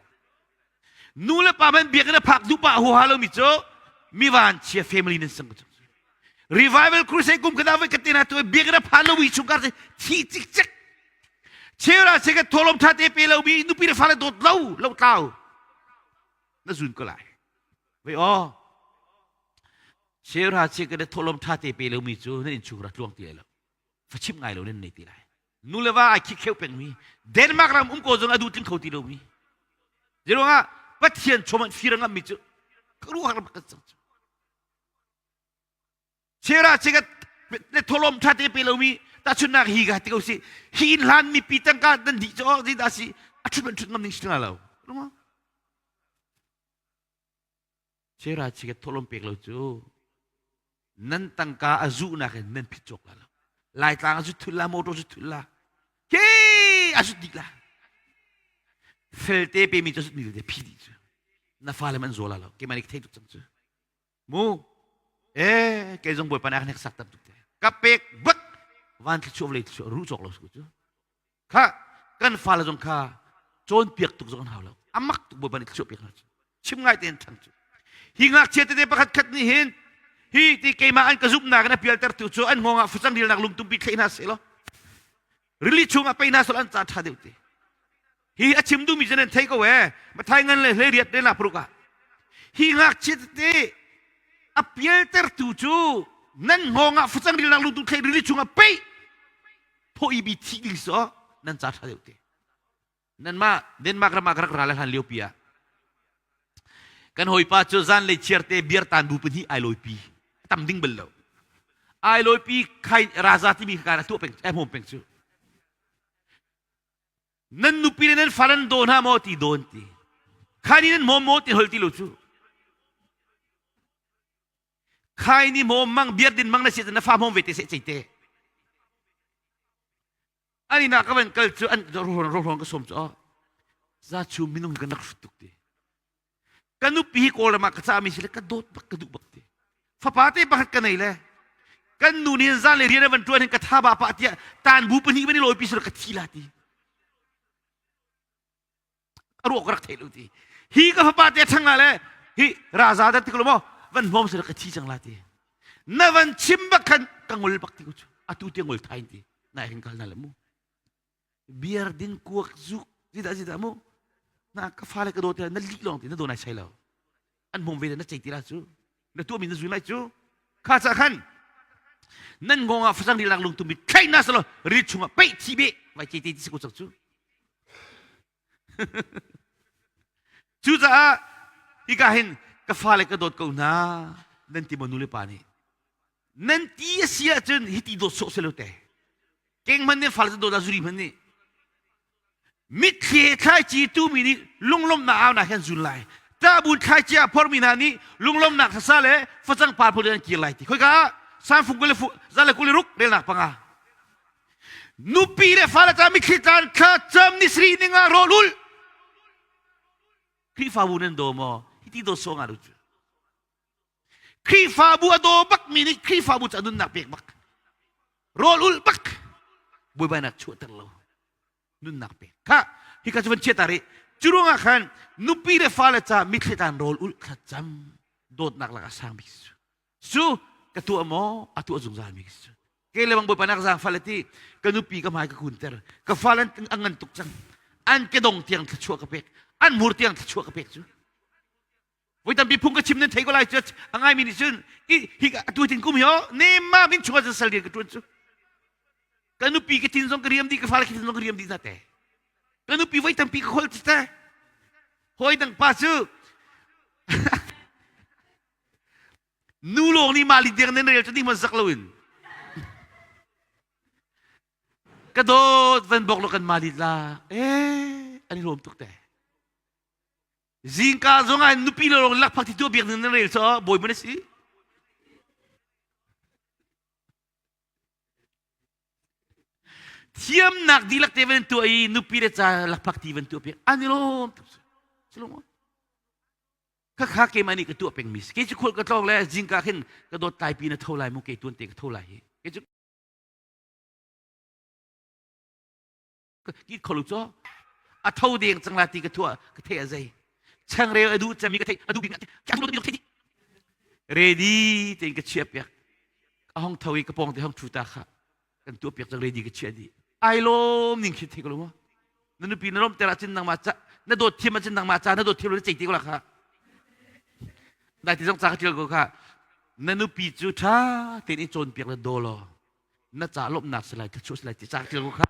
Speaker 1: Nu le pa man biakinn a phak duh pa huaha lomi cu mi van chia family nan sang cu. Revival crusade kum kada voi katina tu biakinn a phan lomi chungkar cu thi cikcek. Cheura che ka tholom tha te pe lomi nupi le fale dawt lo lo tlau. Na zun ko lai. Vai o. Cheura che ka tholom tha te pe lomi cu nan in chung ra tluang ti lo. Fachim ngai lo nan nei ti lai. Nu le va ai khikheu pengmi Denmark ram um ko zong a duh tling kho ti lomi zeiruangah Pathian chom an fir a ngammi cu ka ruah ram kan cang cu chera chega Le tholom tha te pe lomi tahchunnak hi ka ti ko si hi inn hlan mipi tangka nan dih cu oh zeidah si a thut man thut ngam ning si lo. Chera chi ka tholom pek lo cu nan tangka a zuhnak in nan phit cawk la lo. Laitlang a zu thul la motor zu thul la. Ke a zut dih la. Felte pe mi cu zut mi te phi dih cu. Na fale man zaw la lo. Keimah nih ka thei tuk cang cu. Mu eh kei zong bawipa nih a sak tam tuk te. Ka pek bak van thluachuah vawlei thluachuah ruh cawk lo su cu. Kha kan fale zong kha cawnpiak tuk zong an hau lo. Amak tuk bawipa nih thluachuah pek hna cu. Chim ngai tein ṭhang cu. Hi ngakchia tete pakhat khat nih hin hi ti keimah an ka zumhnak in a pialter tu cu an hngawng ah facang rilnak lungtumpi thleh hna seh law rili chungah pei hna seh law an ca ṭha deuh ti. Hi a chim duhmi cu nan thei ko ee. Mathai ngan le 18 le na paruk ah. Hi ngakchia tete a pialtertu cu nan hngawng ah facang rilnak lungtum thleh rili chungah pei phaw i bi thih ding so nan ca ṭha deuh te. Nanmah Denmark ram ah ka rak ra le hlan lio pi ah kan hawipa cu zanlei chiarte beer tan bu pahnih ai lawipi tam ding bal lo ai lawipi khai raza timi kha kan tuah peng ai hmawm peng cu Nan nupi le nan far an daw hna maw ti dawn ti. Khai ni nan mawm maw ti hol ti lo cu. Khai ni mawm mang biar din mang na si na fa mawm ve te se ceite. Ani na ka van kal cu an rohron ka som cu za chu minung kan rak hrut tuk ti. Ka nupi hi Kawlram ah ka cahmi si le ka dawt bak ka duh bak ti. Fapa te pakhat ka nei le kan nu nih zan le rian a van ṭuan hin ka tha ba pah tiah tan bu pahnih van i lawipi sila ka thi la ti. A ruak ka rak thei lo ti. Hi ka fapa te ṭhang la le hi raza da ti ko lo maw van hmawm sila ka thi cang la ti. Na van chim bak khan ka ngol bak ti ko cu. Atu te ngol thai ti. Na hin kal na le mu. Beer din kuak zuk zidah zidah mu na ka fale ka dawt na lih lawng ti na daw nai sai lo an hmong ve na cei ti la cu na tuahmi na zui lai cu kha ca khan nan ngong ah facang rilak lungtum bi thlai na salo ril chungah peih thi be vai cei te ti si ko cak cu cucaah hika hin ka fale ka dawt ko hna nan ti maw nu le pa nih nan ti a si ahcun hiti dawt sawh si lo te keng hman nih fale cu dawt ah zuri hman nih mitthli he thlaici tumi nih lunglawmhnak aunak he an zul lai ṭahbun thlaici a phormi hna nih lunglawmhnak sasa le facang par phul in an kir lai ti khoika ah sanfung kul le fu za le kul le ruk relnak panga Nupi le fale ca mitthli tlan thla cam ni sri ning ah rawl ul. Khrihfabu nan daw maw? Hiti daw sawng ah cu. Khrihfabu a daw bak mi nih Khrihfabu ca nunnak pek bak. Rawl ul bak. Buaibainak chuahter lo. Nunnak pek. Kha hika cu van chia ta rih. Cu ruangah khan nupi le fale ca mitthli tlan rawl ul thla cam dawtnak lakah sang bik cu. Cu ka tuah maw? A tuah zungzal mi cu. Ke le bang bawipa nak zaang fale ti ka nupi ka hmai ka kunter ka fale an ngan tuk cang an kedong tiang thluachuah ka pek an hmur tiang thluachuah ka pek cu voi tampi phung ka chim nan thei ko lai cu a ngai mi nih cun hi hi atu tin kum hi o nema min chungah cun sal rian ka tuan cu ka nupi ka thin zong ka riam dih ka fale ka thin zong ka riam dih na te ka nupi voi tampi ka khol te hoi dang pa cu Nu lawng nih mah li deng nan rel cu ni hmanh zak loin. Ka dawt van bok lo kan mah lit la. Eh, an i lawm tuk te. Zingka zong ah nupi lo lawng lakphak ti tuah biak ning nan rel cu bawi man a si. Thiamnak dihlak te van tuah i nupi le ca lakphak ti van tuah piak an i lawm tuk. Silong Khakha keimah nih ka tuah pengmi si. Kei cu khual ka tlawng le zingka khin ka dawt tlaipi na tho lai mu kei tuan te ka tho lai hi. Kei cu ki kholu cho a tho deng cang la ti ka thua ka thei a zei. Changreu a duh cami ka thei a duh bik ka duh thei ready tein ka chia piak. A hong tho i ka pawng te hong thu ta kha. Kan tuah piak cang ready ka chia di. Ai lom ning khi thei ko lo ma. Na nupi na lawmter ahcun nangmah ca na dawt thiam ahcun nangmah ca na dawt thiam lo na ceih ti ko la kha. Dai ti zong ca ka ṭial ko kha. Na nupi cu ṭha tein i cawnpiak le daw law na ca lawmhnak si lai thluachuah si lai ti ca ka ṭial ko kha.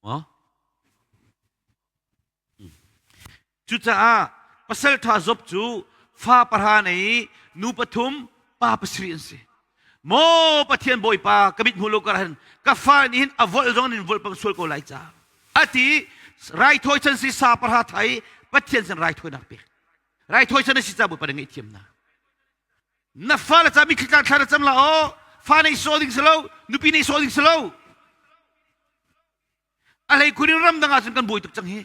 Speaker 1: Maw? Cucaah pasal ṭha Job cu fa pahra nei nu pathum pa pasarih an si. Maw Pathian Bawipa ka mit hmu lo kar hin ka fa nih hin a volh zong in volh pang sual ko lai ca. Ati raithawi chan si sa pahra thai Pathian sin raithawinak pek. Raithawi chan a si ca Bawipa na ngaihthiamnak. Na fale ca mitthli tlang thla na cam la aw fa nei saw ding si lo nupi nei saw ding si lo. A hlei khun in ramdang ahcun kan buai tuk cang hi.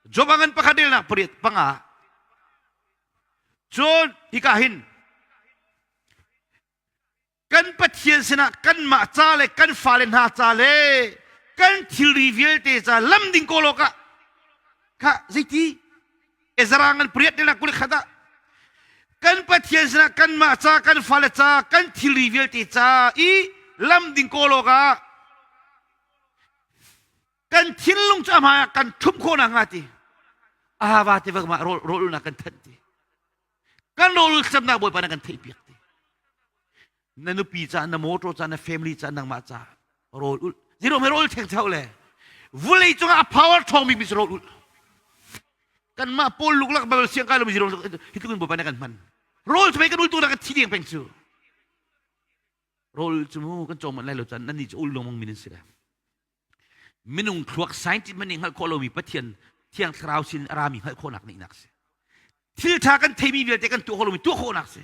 Speaker 1: Job a ngan pakhat relnak pariat panga. Cun hika hin kan Pathian sinah kanmah ca le kan fale hna ca le kan thilri vialte ca lam ding kawl awkah kha zeiti Ezra ngan pariat relnak 21 ah kan Pathian sinah kanmah ca kan fale ca kan thilri vialte ca i lam ding kawl awkah Kan thinlung cu a hmai ah kan ṭhumh khawh nakhnga ti Ahava tiva mah rawl ulnak kan thanh ti. Kan rawl ul thlacamnak Bawipa na kan theihpiak ti. Na nupi ca, na motor ca, na family ca, nangmah ca rawl ul. Zero me rawl theng chau le vulei cungah a power ṭhawng bik mi cu rawl ul. Kanmah Paul luklak bal siang kai lo mi zero hi tluk in Bawipa na kan hman. Rawl cu pei kan ul tu na kan thi deng peng cu. Rawl cu mu kan cawm manh lai lo caan nan nih cu ul lengmang mi nan si le. Minung thluak scientist man nih hngalh khawh lomi Pathian Thiang Thlarau sin a rami hngalh khawhnak nihnak si. Thil ṭha kan theimi vialte kan tuah khawh lomi tuah khawhnak si.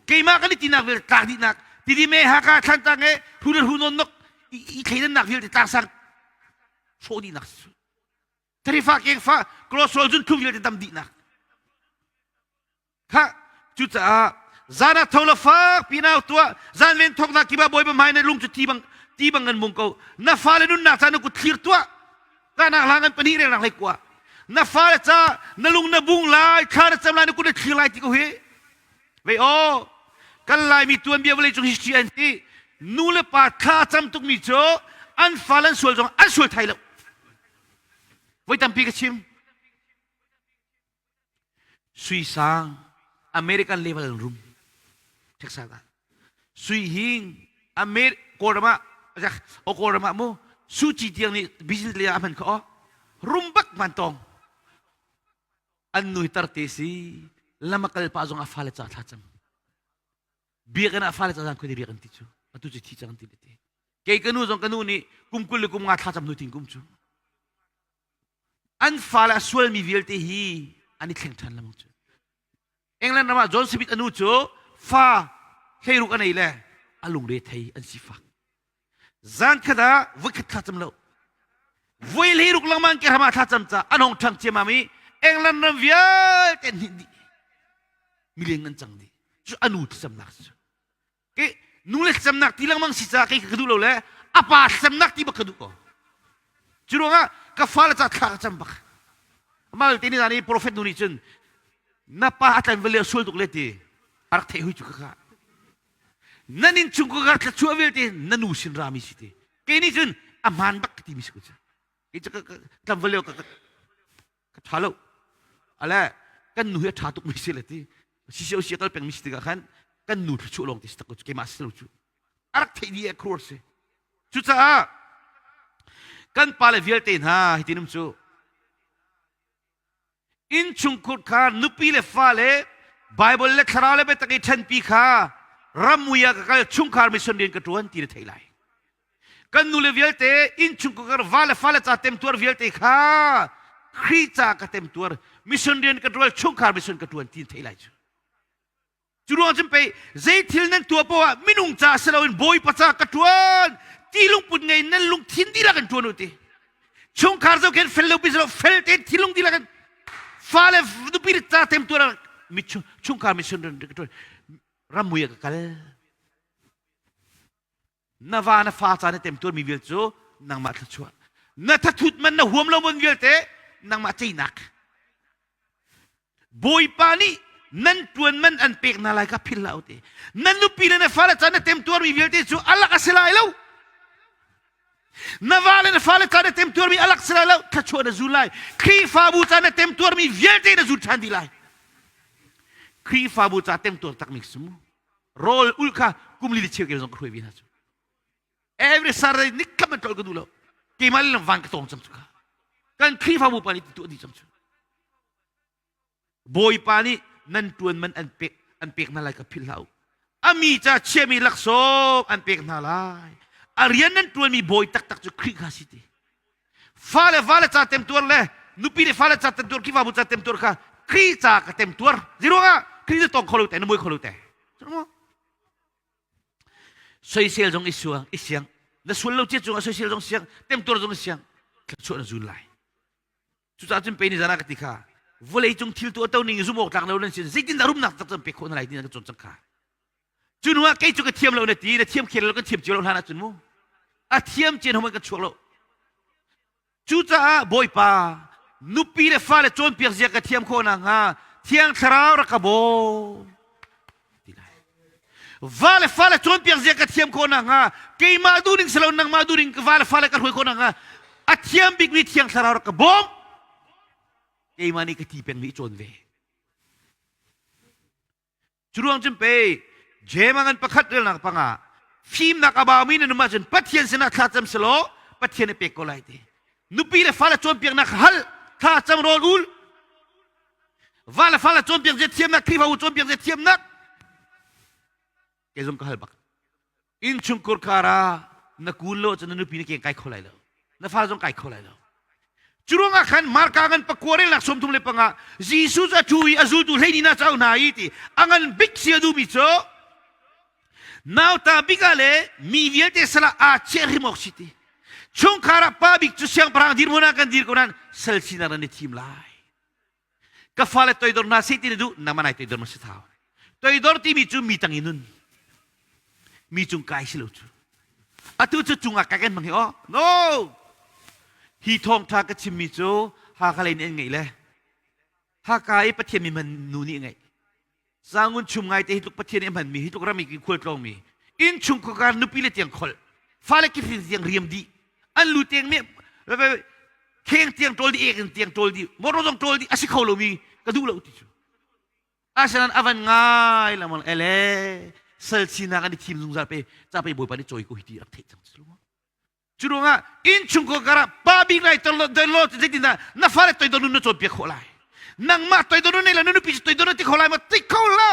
Speaker 1: Keimah kan i tinak vialte tlak dihnak, tidi me Haka Thlantlang e hu le hu non nok i thleidannak vialte tlangsang hrawh dihnak si. Tarifa kengfa cholesterol zun thum vialte dam dihnak. Kha cucaah zan ah tho la fak pinau tuah zan ven thoknak kiba bawipa hmai na lung cu ti bang ti bang ngan mung ko na fale nunnak ca na kut thlir tuah kanak hlang an pahnih reng hlei kua na fale ca na lung na bung lai thla na cam lai na kut na thlir lai ti ko hi vei o kan laimi tuanbia vawlei cung history an ti nu le pa thla cam tukmi cu an fale an sual zong an sual thai lo voi tampi ka chim Sui sang American level an rum. Texas ah. Sui hing Amer Kawlram ah o Kawlram ah mu Suci tiang nih business le ah hman kho rum bak man tong. An nui tar te si lama kal pa zong a fale ca thla cam. Biakinn ah fale ca zan khoi riak an ti cu. Atu cu thi cang ti le ti. Kei ka nu zong ka nu nih kum 20 le kum nga thla cam nu ting kum cu. An fale a sualmi vialte hi an i thleng ṭhan lengmang cu. England ram ah John Smith a nu cu fa hleiruk a nei le a lungre thei an sifak. Zan khat ah voikhat thla cam lo. Voi hleiruk lengmang ke ram ah thla cam ca an hong ṭhang ciammam i England ram vialte an hnin dih. Mileng an cang dih. Cu a nu thlacamnak cu. Ke nu le thlacamnak ti lengmang si caah kei ka duh lo le a pa thlacamnak ti bak ka duh ko. Cu ruangah ka fale ca thla ka cam bak. Mal te ni zan i prophet nu nih cun na pa a tlan vale a sual tuk le ti a rak theih hui cu ka ka. Nan inn chung ka ka thla vialte na nu sin rami si ti. Kei nih cun a hmaan bak ka ti mi si ko cu. Kei cu ka tlam vale ka ka ṭha lo ale kan nu hi a ṭha tuk mi si le ti sisio si kal peng mi si tikah khan kan nu thluachuah lawng ti si tak ko keimah si lo cu a rak theih dih e khur si cucaah kan pale vialte hna hitin um cu innchungkhur kha nupi le fale Bible le thlarau le biatak i ṭhenpi kha ramui ah ka kal chungkhar mission rian ka ṭuan ti na theih lai Kan nule vialte innchungkhar va le fale ca temtuar vialte kha Khrih ca ka temtuar mission rian ka ṭuan chungkhar mission ka ṭuan ti thei lai cu. Cu ruang cun pei zei thil nan tuah poah minung ca si loin Bawipa ca ka ṭuan ti lungput ngei nan lungthin dihlak in ṭuan u ti. Chungkhar zohkhen fel lo pi fel tein thinlung dihlak in fale nupi ca temtuar mi chungkhar mission rian ka ṭuan ramui ah ka kal. Na va na fa ca na temtuarmi vial cu nangmah thluachuah. Na thathut man na huam lo mon vialte nangmah ceinak. Bawipa nih nan tuan man an pek hna lai kha philh hlah u ti. Na nupi le na fale ca na temtuarmi vialte cu alak a si lai lo. Na va le na fale ca na temtuarmi alak si lai lo. Thluachuah na zul lai. Khrihfabu ca na temtuarmi vialte na zul ṭhan dih lai. Khrihfabu ca temtuar takmi si mu. Rawl ul kha kum li le cheu kel zong ka hruai ve hna cu. Every Saturday nikhat man ṭol ka duh lo. Keimah le van ka tawng cang cu ka. Kan Khrihfabu pa nih ti tuah dih cang cu. Bawipa nih nan ṭuan man an pek an pek hna lai ka philh hlah u. A mi ca chiami laksawng an pek hna lai. A rian nan ṭuanmi bawi taktak cu Khrih kha si ti. Fale vale ca temtuar le nupi le fale ca temtuar Khrihfabu ca temtuar kha Khrih ca ka temtuar. Zeiruangah Khrih na tong kho lo te na muai kho lo te. Soisel zong i suang i siang. Na sual lo cia cungah soisel zong siang, temtuar zong i siang. Thluachuah na zul lai. Cucaah cun pei ni zan ah ka ti kha vawlei cung thil tu a to ning zumh awk tlak lo nan sin zeitindah rumnak tak cun pek khawh na lai ti na ka cawn cang kha. Cu hnu ah kei cu ka thiam lo na ti na thiam khel lo kan thiam cio lo hlan ahcun mu a thiam cian homan kan chuak lo. Cucaah Bawipa nupi le fale cawnpiak zia ka thiam khawh nakhnga Thiang Thlarau rak ka bawm. Ti lai. Va le fale cawnpiak zia ka thiam khawh nakhnga keimah duhning si lo nangmah duhning ka va le fale ka hruai khawh nakhnga a thiam bikmi Thiang Thlarau rak ka bawm. Keimah nih ka ti pengmi i cawn ve. Cu ruang cun pei Jeim ngan pakhat relnak panga fimnak a baumi na num ahcun Pathian sinah thlacam selaw Pathian nih pek ko lai ti. Nupi le fale cawnpiaknak hal thlacam rawl ul va le fale cawnpiak zia thiamnak Khrihfabu cawnpiak zia thiamnak kei zong ka hal bak. Innchungkhur khar ah na kun lo ahcun na nupi na keng kai kho lai lo. Na fa zong kai kho lai lo. Cu ruangah khan Marka ngan pakua relnak 35 Jesuh cu a ṭhu i a zultu hleini hna cu hna i ti a ngan bik si a duhmi cu nauta bik ah le mi vialte sal ah aa chiah hrim awk si ti. Chungkhar ah pa bik cu siangpahrang dirhmun ah kan dir ko nain sal sinak nan i thim lai. Ka fale toidor hna seh ti na duh nangmah nai toidor ma si thau. Toidor timi cu mi tang i nun. Mi cung kai si lo cu. Atu cu cungah kai kan hmang hi aw. No! Hi thawngtha ka chimmi cu Hakha lei nih an ngeih le Hakha i Pathian mi hman nu nih ngeih. Zangun chum ngai te hi tluk Pathian nih a hmanmi hi tluk ram i khual tlawngmi inn chung khuakar nupi le tiang kholh fale kifin tiang riam dih an lu tiang me kheng tiang ṭawl dih ek in tiang ṭawl dih motor zong ṭawl dih a si kho lomi ka duh lo ti cu asinain a van ngai lengmang ele sal sinak an i thim zungzal pe ca pe bawipa nih cawi ko hi ti rak theih cang cu Cu ruangah innchungkhar karah pa bik lai toidor zeitindah na fale toidor nun na cawnpiak khawh lai. Nangmah toidor nun nei la na nupi cu toidor na ti kho lai ma ti kho la.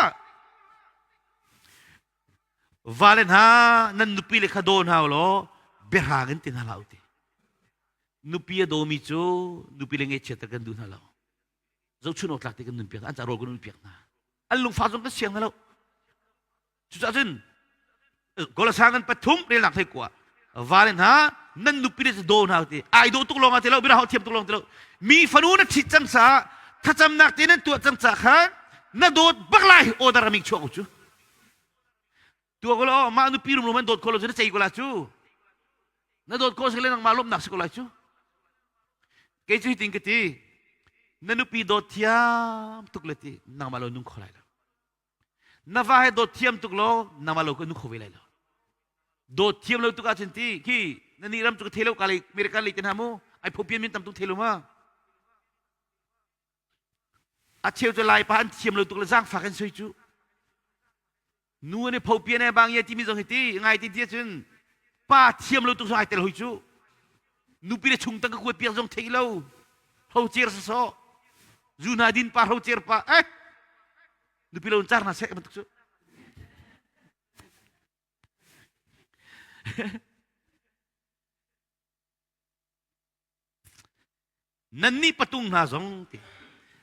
Speaker 1: Vale hna nan nupi le kha daw hna law biahrang in ti hna hlah u ti. Nupi a dawmi cu nupi le ngaihchiat kan duh hna lo. Zohchun awk tlak te kan nun piak hna, an ca rawl kan nun piak hna. An lungfah zong kan siang hna lo. Cucaah cun Kolosang kan pathum relnak thei kua vale hna nan nupi le daw hna ti ai daw tuk lawng ah ti lo bia thiam tuk lawng ti lo mi fanu na ṭhit cang caah thlacamnak te nan tuah cang caah khan na dawt bak lai order aming chuak cu tua ko lo mah nupi rum rum an dawt ko lo cu na cei ko la cu na dawt ko si le nangmah lawmhnak si ko lai cu kei cu hitin ka ti na nupi dawt thiam tuk le ti nangmah lo nung kho lai lo Na va he dawt thiam tuk law nangmah lo ka nu kho ve lai lo. Dawt thiam lo tuk ahcun ti khi na nih ram cu ka thei lo ka lei American lei te hna mu ai phopian min tam tuk thei lo ma. A cheu cu lai pa an thiam lo tuk le zaangfak an soi cu. Nu an i phopian e bang ye timi zong hi ti ngai ti ti cun pa thiam lo tuk zong ai tel hoi cu. Nupi le chung tang ka kuat piak zong thei lo. Ho cer saw. Zu na din pa ho cer pa eh nupi lo in car hna seh bantuk cu nannih patung hna zong ti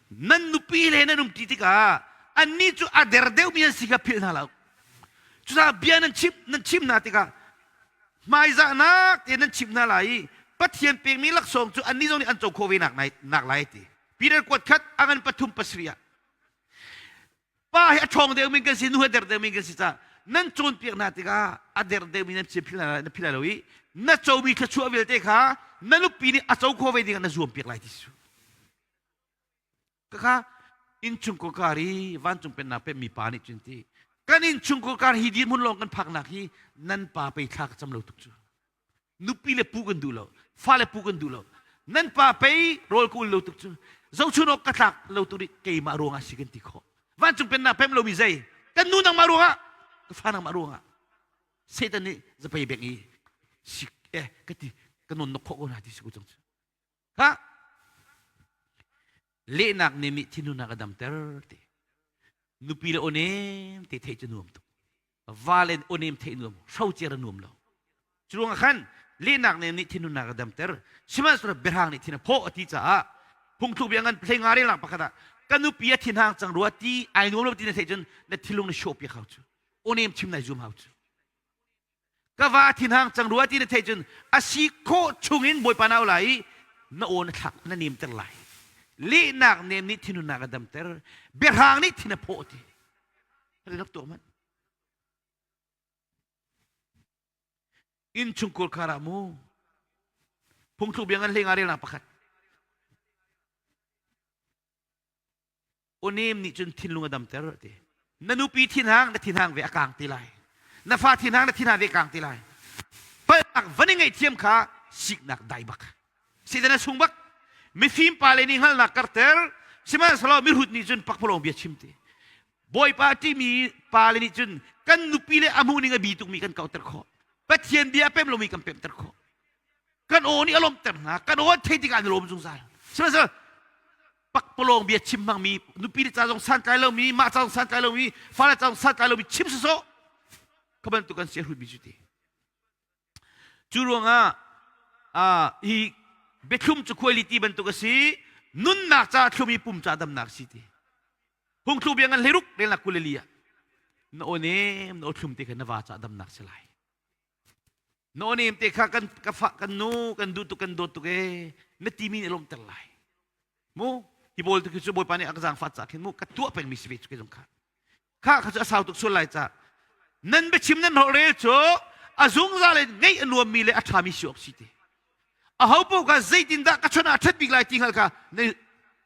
Speaker 1: nan nupi le nan umṭi tikah annih cu a der deuhmi an si kha philh hna lo cucaah bia nan chim nan chim hna tikah hmaizahnak te nan chimh hna lai i Pathian pekmi laksawng cu annih zong nih an co khawh ve nak, nak lai ti Peter kuat khat a ngan pathum pasarih ah pa hi a ṭhawng deuhmi kan si nu a der deuhmi kan si caah nan cawnpiak hna tikah a der deuhmi nan phil na phil lai lo i na comi thluachuah vialte kha na nupi nih a co khawh ve dingah na zuampiak lai ti su kha innchungkhar kar i vancung pennak pemmi pa nih cun ti kan innchungkhar kar hi dirhmun lawng kan phaknak hi nan pa pei thla ka cam lo tuk cu nupi le pu kan duh lo fale pu kan duh lo nan pa pei rawl ka ul lo tuk cu zohchun awk ka tlak lo tuk nih keimah ruangah si kan ti khawh vancung pennak pem lomi zei kan nu nangmah ruangah ka fa nangmah ruangah Satan nih zapei bek i si eh ka ti. Ka non nok khawh ko hna ti si ko cang cu. Kha lehnak nem nih thinhunnak a damter ti. Nupi le awnem te theih cu nuam tuk. Va le awnem theih nuam, hrocer a nuam lo. Cu ruangah khan lehnak nem nih thinhunnak a damter. Sihmanhsehlaw biahrang nih thin a phawh a ti caah phungthluk bia ngan hlei nga relnak pakhat ah ka nupi a thinhang cang rua ti ai nuam lo ti na theih cun na thinlung na hrawh piak hau cu. Awnem chim nai zum hau cu. Ka va thinhang cang rua ti na theih cun a si khawh chungin Bawipa na au lai i na aw na thlak na nemter lai. Lehnak nem nih thinhunnak a damter. Biahrang nih thin a phawh ti. Rak tuah hmanh. Innchungkhur khar ah mu phungthluk bia ngan hlei nga relnak pakhat. Awnem nih cun thinlung a damter a ti. Na nupi thinhang na thinhang ve a kang ti lai. Na fa thinhang na thinhang ve a kang ti lai. Palhnak van i ngaihthiam kha siknak dai bak. Satan a sung bak. Mifim pa le nih hngalhnak karter. Sihmanhsehlaw mihrut nih cun pakpalawng bia chim ti. Bawipa timi pa le nih cun kan nupi le a hmuh ning a bi tukmi kan kauter khawh. Pathian bia a pem lomi kan pemter khawh. Kan aw nih a lawmhter hna. Kan aw an theih tikah an i lawm zungzal. Sihmanhsehlaw pakpalawng bia chim hmangmi nupi le ca zong santlai lomi mah ca zong santlai lomi fale ca zong santlai lomi chim sawsawh kha bantuk kan si a hrutmi cu ti cu ruangah hi biathlum cu khuaili ti bantuk a si nunnak ca thlum i pum ca damnak si ti phungthlu bia ngan hleiruk relnak kuleli ah na aw nem na aw thlum te kha na va ca damnak si lai Na awnem te kha kan ka fa kan nu kan duh tuk kan dawt tuk ee na timi nih lawmter lai. Mu hi bawl tu khi cu Bawipa nih a ka zaangfah ca khin mu ka tuah pengmi si ve cu ke zong kha. Kha kha cu a sau tuk sual lai ca. Nan biachim nan holhrel cu a zungzal in ngeih a nuammi le a ṭhami si awk si ti. Aho paoh kha zeitindah ka chon ah a ṭhat bik lai ti hngal kha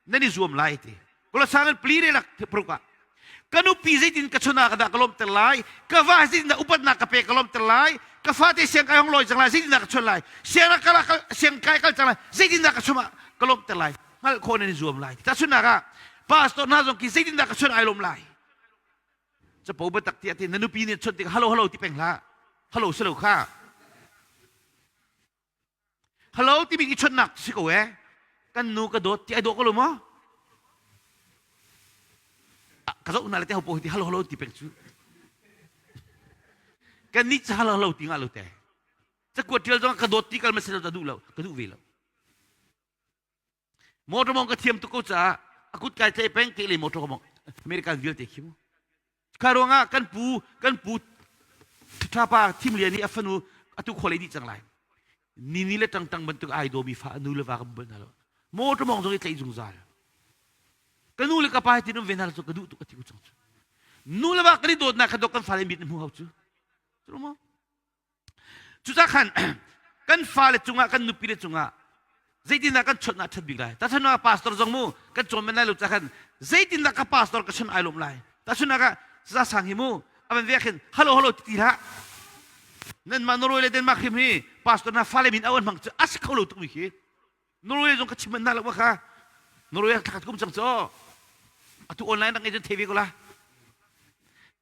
Speaker 1: nan i zuam lai ti. Kolosang in pli relak pruk ah ka nupi zeitin ka chon ah ka dah ka lawmter lai, ka va zeitindah upatnak ka pek ka lawmter lai, ka fate siang kai hong lawi cang lai, zeitindah ka chon lai, siang kal siang kai kal cang lai, zeitindah ka chom ah ka lawmter lai, hngalh khawh nan i zuam lai. Tahchunhnak ah pastor hna zong khi zeitindah ka chon ai lawm lai. Capo biatak tiah ti na nupi nih chawnh tik hello hello ti peng hlah. Hello si lo kha. Hello timi i chawnhnak si ko eh. Kan nu ka dawt ti ai dawh ko lo maw? Ka zoh na le te ho po ti hello hello ti peng cu. Kan nih ca hello hello ti nga lo te. Cakuat tial zong ka dawt ti kal ma se lo ta duh lo, ka duh ve lo. Motor mong ka thiam tuk ko caah a kut kai tlai peng ke le motor ka mong American vialte khi mu. Kha ruangah kan pu kan pu thapa thim lian i a fanu atu khole dih cang lai. Nini le tang tang bantuk ai dawmi fa nu le va kan bal hna lo. Motor mong zong i tlaih zungzal. Ka nu le ka pa hi tin um ve hna lo cu ka duh tuk a ti ko cang cu. Nu le va kan i dawtnak kha dawk kan fale mit hmu hau cu. Cu maw? Cucah khan kan fale cungah kan nupile cungah zeitindah kan chawnh ah ṭhat bik lai? Tahchunhnak ah pastor zong mu kan cawn men lai lo cah khan zeitindah ka pastor ka chawnh ai lawm lai? Tahchunhnak ah za sang hi mu a van vek hin hello hello ti ti hlah. Nanmah Norway le Denmark hrim hi pastor hna fale min au an hmang cu a si kho lo tukmi khi. Norway zong ka chim manh hna lo kha. Norway thla kum cang cu atu online rak ngei cun thei ve ko la.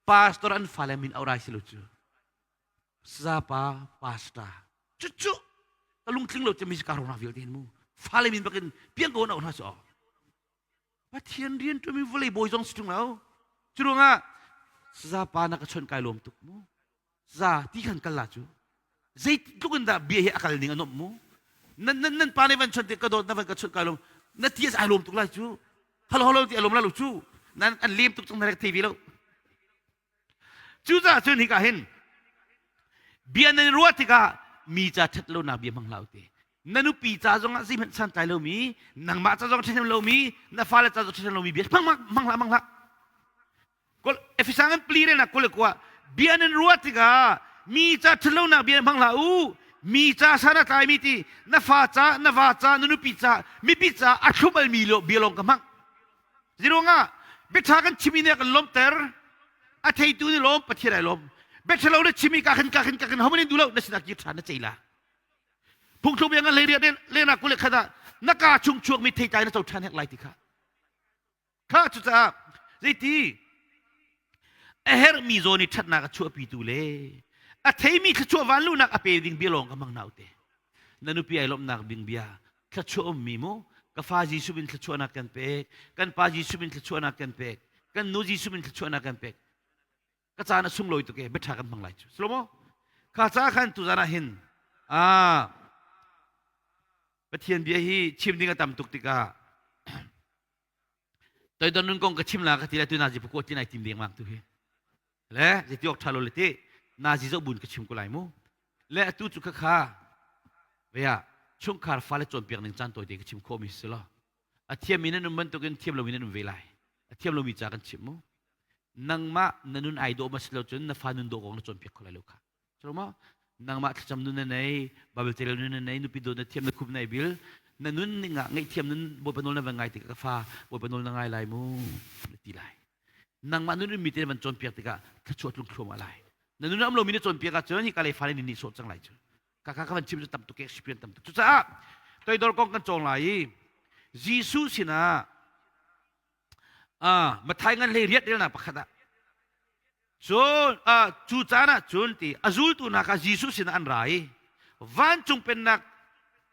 Speaker 1: Pastor an fale min au rai si lo cu. Sazapa pastor cucu ka lungtling lo cemi ka rona vialte hin mu fale min bakin piang ko na hna su Pathian rian ṭuami vawlei bawi zong si ṭung lo cu ruangah sazapa na ka chawnh kai lawm tuk mu za ti khan kal la cu zeitluk in dah bia hi a kal ning a nuamh mu nan nan nan pa nih van chawnh te ka dawt na van ka chawnh kai lawm na ti ai lawm tuk lai cu halo halo ti a lawm la lo cu nan an lem tuk cang na rek thei ve lo Cucaah cun hika hin bia nan i ruah tikah mi ca ṭhat lonak bia hmang hlah u ti. Na nupi ca zongah zeihmanh santlai lomi, nangmah ca zong ṭhahnem lomi, na fale ca zong ṭhahnem lomi bia hmang hmang hlah hmang hlah. Efesa ngan pli relnak kul le kua bia nan ruah tikah mi ca ṭhat lonak bia hmang hlah u. Mi ca san a tlaimi ti na fa ca, na va ca, na nupi ca, mipi ca a thlum almi bia lawng ka hmang. Ziruangah biaṭha kan chimi nih a kan lawmhter. A theitu nih lawm Pathian ai lawm. Biaṭhalo na chimi ka khin ka khin ka khin homan in duh lo na sinah kir ṭhan na cei la. Phungthluk bia ngan hlei riat lena kule khat ah na ka chung chuakmi theitlai na co ṭhan hek lai ti kha. Kha cucaah zeiti a herhmi zawn i ṭhatnak a chuahpitu le a theimi thluachuah vanluhnak a pe ding bia lawng ka hmang hna ute. Na nupi ai lawmhnak ding bia thluachuah ummi mu ka fa Jesuh min thluachuahnak kan pek kan pa Jesuh min thluachuahnak kan pek kan nu Jesuh min thluachuahnak kan pek ka caan a sunglawi tuk e biaṭha kan hmang lai cu slomo kha ca khan tuzan ah hin a Pathian bia hi chim ding a tam tuk tikah toidor nun kong ka chim la ka ti la tu nazi pukua ti nai tim deng mang tu hi le zeiti ok tha lo le ti nazi zo bun ka chim ko lai mu le atu cu kha kha vea chungkhar fale cawnpiak ning caan tawi te ka chim khawh mi si lo a thiam in nan um bantukin thiam lomi nan um ve lai a thiam lomi ca kan chim mu nangmah na nun ai dawh ma si lo cun na fa nun dawh kong na cawnpiak kho lai lo kha cu ma nangmah thlacam nun na nei Bible tel nun na nei nupi dawt na thiam na khup na bil na nun ning ah ngaihthiam nun Bawipa nawl na van ngai tikah ka fa Bawipa nawl na ngai lai mu na ti lai nangmah nun mi te van cawnpiak tikah thluachuah tlung thluahmah lai na nun am lomi na cawnpiak ahcun hi ka lei fale nih nih sawh cang lai cu kaka ka van chim cu tam tuk experience tam tuk cucaah toidor kong kan cawng lai i Jesuh sinah Mathai ngan hlei riat relnak pakhat ah cun cu caan ah cun ti a zultu hna kha Jesuh sinah an ra i vancung pennak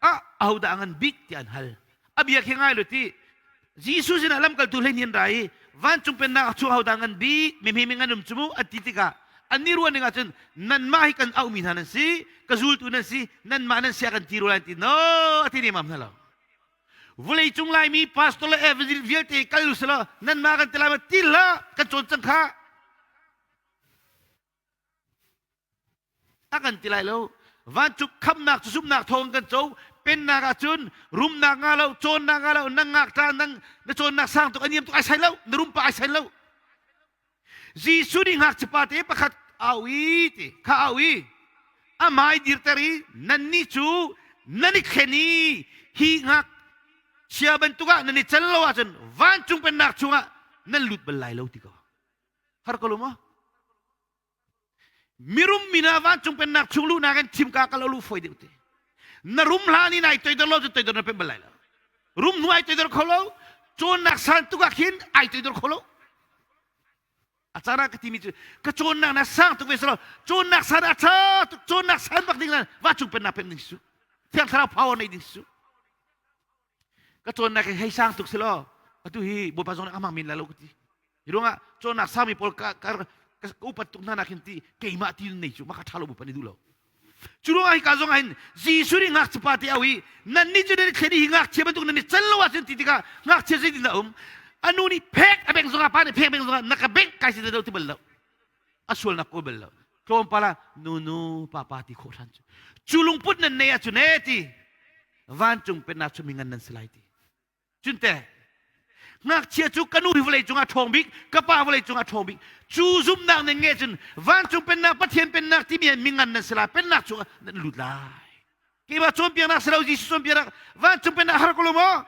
Speaker 1: ah ahodah a ngan bik tiah an hal a bia khi ngai lo ti Jesuh sinah lamkaltu hlei an ra i vancung pennak chung ahodah ngan bik mi mi ngan um cu mu an ti tikah annih ruah ning ahcun nanmah hi kan auhmi hna nan si ka zultu nan si nanmah nan sia kan ti rua lai ti no a ti nemam hna lo vulei cung laimi pastor le evangelist vialte kal u selaw nanmah kan ti lai ma ti hlah kan cawn cang kha A kan ti lai lo. Vancung khamnak cu zumhnak thawng kan co. Pennak ahcun rumnak nga lo, cawnnak nga lo, nang ngakṭa nang na cawnnak sang tuk a niam tuk ai sai lo, na rumpa ai sai lo. Jesuh nih ngakchipa te pakhat au i ti kha au i a hmai dirter i nannih cu nan i thlen i hi ngakchia bantuk ah nan i cal lo ahcun vancung pennak chungah nan lut bal lai lo ti ko. Har ko lo maw? Mirum mi hna vancung pennak chung luhnak in thimka kal lu foi deuh te. Na rum hlan in ai toidor lo cu toidor na pem bal lai lo. Rum hnu ai toidor kho lo. Cawnnak san tuk ah khin ai toidor kho lo. A caan ah ka timi cu ka cawnnak na sang tuk ve selo cawnnak san a tha tuk cawnnak san bak ding na vancung pennak pem ding su. Thiang thlarau power nei ding su. Ka cawnnak hi hei sang tuk selaw atu hi Bawipa zong nih a hmang men lai lo ka ti. Hi ruangah cawnnak sangmi pawl ka ka ka upat tuk hna nak hin ti keimah ti nei cu maka ṭha lo Bawipa nih duh lo. Cu ruangah hika zong ah hin Jesuh nih ngakchia te au i nannih cu nan i thlen i hi ngakchia bantuk nan i cal lo ahcun ti tikah ngakchia zeitin dah um? A nu nih phek a bengh zongah pa nih phek bengh zongah na ka bengh kai si lo ti bal lo. A sualnak kawl bal lo. Tlawmpal ah nunu papa ti khawh hlan cu. Cu lungput nan nei ahcun ee ti vancung pennak cu mi ngan nan si lai ti. Cunte ngakchia cu ka nu hi vawlei cungah ṭhawng bik ka pa vawlei cungah ṭhawng bik cu zumhnak nan ngeih cun vancung pennak Pathian pennak timi ah mingan nan si lai pennak chungah nan lut lai keimah cawnpiaknak si lo Jesuh cawnpiaknak vancung pennak har ko lo maw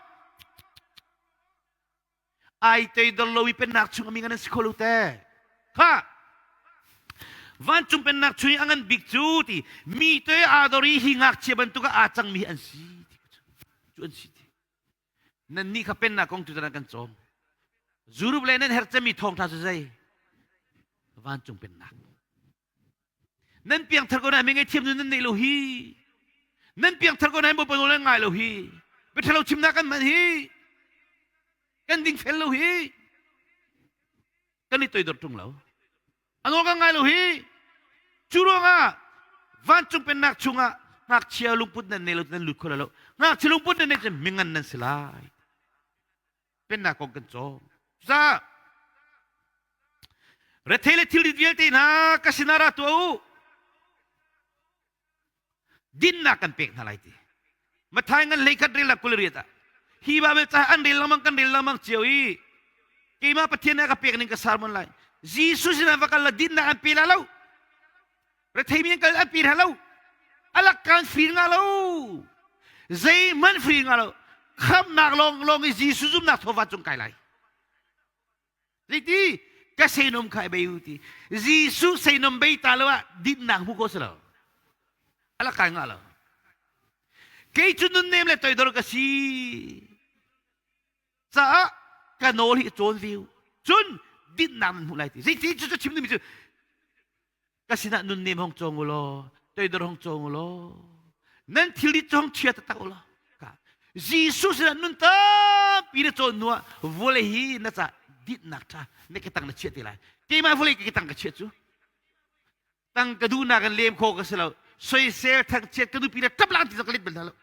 Speaker 1: ai teidor lo i pennak chung a mi ngan an si kho lo te kha vancung pennak chung i a ngan bik cu ti mi te aa dor i hi ngakchia bantuk ah aa cangmi an si ti cu an si ti nannih kha pennak kong tu kan cawm Zurup le nan herh cemmi thawngṭha cu zei vancung pennak Nan piangthar ko nain mi ngaihthiam nun nan neih lo hi. Nan piangthar ko nain Bawipa nawl nan ngai lo hi. Biaṭhalo chimnak kan hman hi. Kan dingfel lo hi. Kan i toidor ṭung lo. A nawl kan ngai lo hi. Cu ruangah vancung pennak chungah ngakchia lungput nan nei lo nan lut kho lo. Ngakchia lungput nan neih cun mingan nan si lai. Pennak kong kan cawng. Cucaah rethei le thilrit vialte hna ka sinah ra tuah u. Dinnak kan pek hna lai ti. Mathai ngan hlei khat rel la kul riat ah. Hi Bible ca an rel lengmang kan rel lengmang cio i keimah Pathian nih a ka pek ning ka sermon lai. Jesuh sinah va kal la dinnak an pe la lo. Retheimi an kal an pe hna lo. Alak kan free nga lo. Zeihmanh free nga lo. Khamnak lawng lawng i Jesuh zumnak thawva cung kai lai. Zeiti ka seinom kha bei u ti. Jesuh seinom bei ta lo ah dinnak hmu ko si lo. Alak kai nga lo. Kei cu nunnem le toidor ka si. Caah ka nawl hi cawn ve u. Cun dinnak nan hmuh lai ti. Zeiti cu chim dingmi cu ka sinah nunnem hong cawng u law toidor hong cawng u law. Nan thilri cong chia taktak u law. Jesuh sinah nun tampi na cawn hnuah vawlei hi na ca dinhnak ṭha na ke tang na chiah te lai. Keimah vawlei ke tang ka chiah cu. Tang ka duhnak in lem kho ka si lo. Soisel thangchiat ka nupi le ṭap lang ti zong ka let bal hna lo.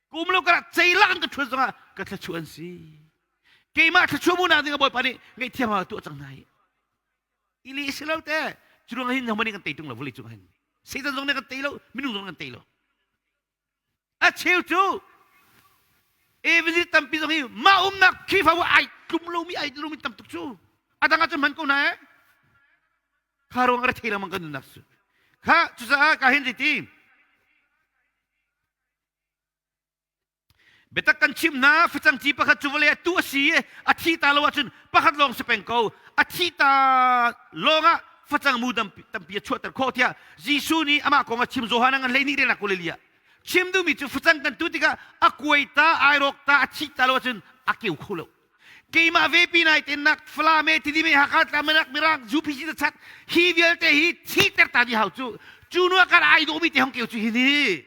Speaker 1: Kum lo karah ceilak in ka ṭhuat zongah ka thluachuah an si. Keimah thluachuah munak ding ah Bawipa nih ngaihthiam a tuah cang hna hi. Ili si lo te. Cu ruangah hin homan nih kan tei ṭung lo vawlei cung hin. Satan zong nih kan tei lo, minung zong kan tei lo. A cheu cu evangelist tampi zong hi mah umnak Khrihfabu ai tlum lomi ai lomi tam tuk cu. A dang ah cun hman ko hna eh. Kha ruang a thei lengmang kan nunnak cu. Kha cucaah ka hin ti Biatak kan chimh hna, facang ci pakhat cu vawlei ah tu a si i a thi ta lo ahcun pakhat lawng si peng ko. A thi ta lawngah facang mu tampi a chuahter khawh tiah Jesuh nih amah kong a chim Johan a ngan 12 relnak 22 ah. Chim duhmi cu facang kan tu tikah a kuai ta, ai rawk ta, a thi ta lo ahcun a keu kho lo. Keimah ve pi nai tennak Falam e Tidim e Hakha Tlamanak Mirang UPC ta chat hi vialte hi thiter ta di hau cu cu nu ah kan ai dawmi te hong keu cu hi ni.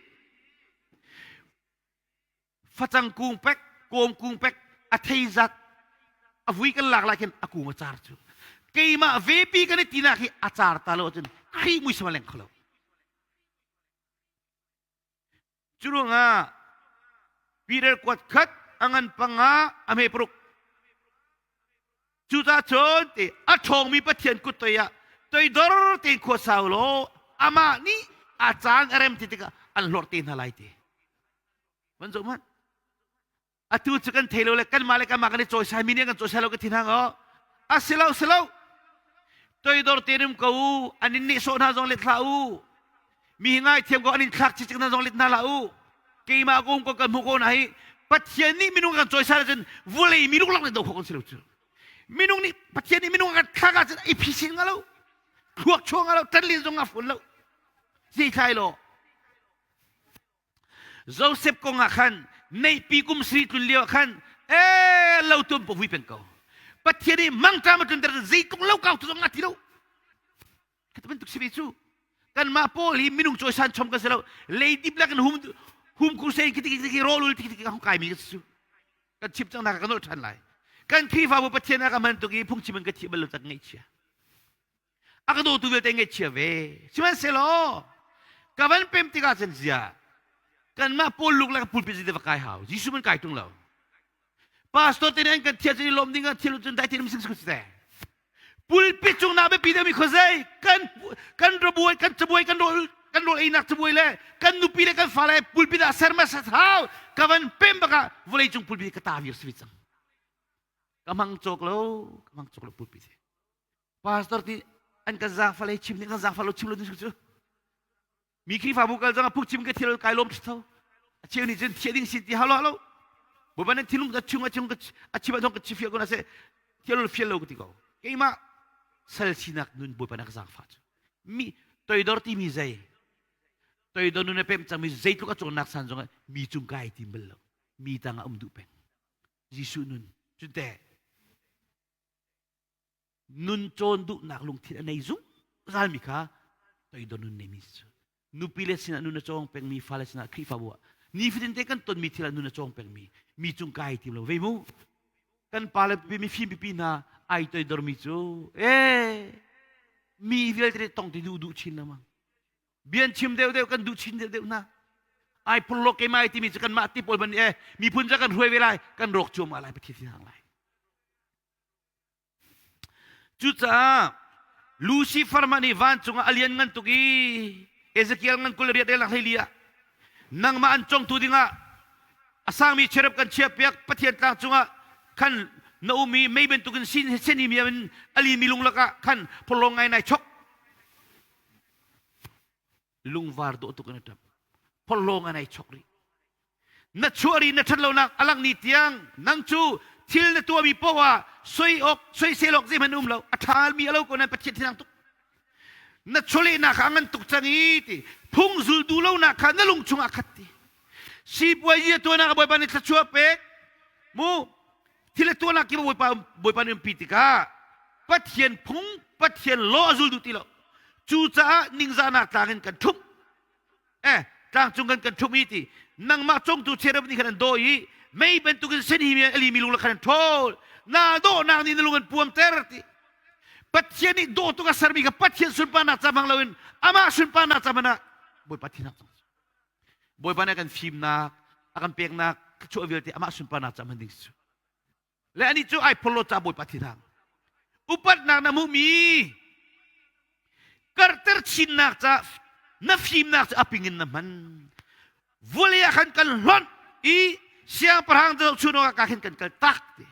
Speaker 1: Facang kung pek, kawm kung pek, a thei zat, a vui kan lak lai khin a kung a car cu. Keimah vepi kan i tinak hi a car ta lo ahcun Khrih muisam a leng kho lo. Cu ruangah Peter kuat khat a ngan panga a hme paruk. Cucaah cun ti a ṭhawngmi Pathian kut toi ah toidor tein khua sau law amah nih a caan a rem ti tikah an hlorh te hna lai ti. Van zoh hmanh. Atu cu kan thei lo le kanmah le kanmah kan i cawisai mi nih kan cawisai lo ka thin hang aw. A si lo si lo. Toidor tein um ko u. An in nehsawh hna zong let hlah u. Mi hi ngaithiam ko an in thlak cicik hna zong let hna hlah u. Keimah ko um ko kan hmuh ko hna hi Pathian nih minung kan cawisai ahcun vawlei minung lak le do khawh kan si lo cu. Minung nih Pathian nih minung kan thlak ahcun i phisin nga lo. Thluak chuah nga lo, ṭanlin zong a fun lo. Zeithlai law Joseph kong ah khan neihpi kum sri tlun lio ah khan ee lo tuan po vui peng ko. Pathian nih mangṭam a tlunter zeitluk lo kau tu zong nga ti lo. Kha bantuk si ve cu. Kanmah pawl hi minung cawisan chom kan si lo. Leidip le kan hum hum crusade khi ti khi rawlul ti khi hung kai mi kan si cu. Kan chim cang nak kan nolh ṭhan lai. Kan Khrihfabu Pathian a ka hman tuk i phungchim in ka thiam bal lo tak ngaihchia. A ka dawtu vialte ngaihchia ve. Sihmanhsehlaw ka van pem tikah cun zia kanmah pawl luk le ka pulpit zite va kai hau. Jesuh man kai tung lo. Pastor te nih an kan thial cun i lawm ding ah thial cun dai te sing sing te. Pulpit cung na biapi deuhmi khuazei kan kan rabuai kan cabuai kan rawl kan rawl einak cabuai le kan nupi le kan fale pulpit ah ser ma hau ka van pem bakah vawlei cung pulpit ka ta viar si cang ka mang cawk lo ka mang cawk lo pulpit pastor ti an kan zaangfale chim nih kan zaangfal lo chim lo cu mi Khrihfabu kal zong ah phungchim ka thil kai lawm tho a cheu nih cun thiah ding si ti halo halo Bawipa nan thinlung a chung a chung a chim a ka chifiah ko na se thial fial lo ka ti ko keimah sal sinak nun Bawipa na ka zaangfah cu mi toidor ti mi zei toidor nun a pem cang mi zeitluk a cawnnak san zong mi cung kai tim bal lo mi tang ah um duh peng Jesuh nun cunte nun cawn duhnak lungthin a nei zungzalmi kha toidor nun neimi cu nupi le sinah nun a cawng pengmi fale sinah Khrihfabu ah nifatin te kan tonmi thil ah nun a cawng pengmi mi cung kai tim lo ve mu kan pa le pipi mifim pipi hna ai toidormi cu ee mi vialte tong ti duh duh chin lengmang bian chim deuh deuh kan duh chin deuh deuh hna ai purlok keimai timi cu kanmah ti pawl ban e miphun ca kan hruai ve lai kan rawk cuahmah lai pathian hang lai Cucaah Lucifer mah nih vancung ah a lian ngan tuk i Ezekiel ngan 28 relak 14 ah nangmah an congtu dingah a sangmi cherub kan chiahpiak Pathian tlang cungah khan na um i mei bantukin sin seni mi in a limi lung lakah khan phorhlawng ngai nai chok lungvar dawh tuk in a ṭap phorhlawng ngai nai chok rih na chuah ri na ṭhat lonak a lang ni tiang nang cu thil na tuahmi paoh ah soi awk soisel awk zeihmanh um lo a ṭhalmi a lo ko nan Pathian thinang tuk na chawlehnak kha a ngan tuk cang i ti phung zul duh lonak kha na lung chungah khat ti sipuazi a tuahnak a Bawipa nih thluachuah pek mu thil a tuahnak kip Bawipa Bawipa nih umpi tikah Pathian phung Pathian law a zul duh ti lo cucaah ningzahnak tlang in kan ṭhumh. Tlangcung kan kan ṭhumh i ti nangmah congtu cherub nih khan an dawi i mei bantukin senhimi a limi lung le khan an ṭhawl. Na dawhnak nih na lung an puamter ti. Pathian nih dawh tuk a sermi kha Pathian sunparnak ca hmang loin amah sunparnak ca hmanh ah Bawipa thinak cang. Bawipa nih a kan fimnak, a kan peknak thluachuah vialte amah sunparnak ca hman ding si cu. Le anih cu ai phorhlawt ca Bawipa thinhang. Upatnak na hmuhmi karhter chinnak ca na fimnak cu a ping in na hman. Vawlei ah khan kan hlonh i siangpahrang zohchun awkah ka khin kan kal tak ti.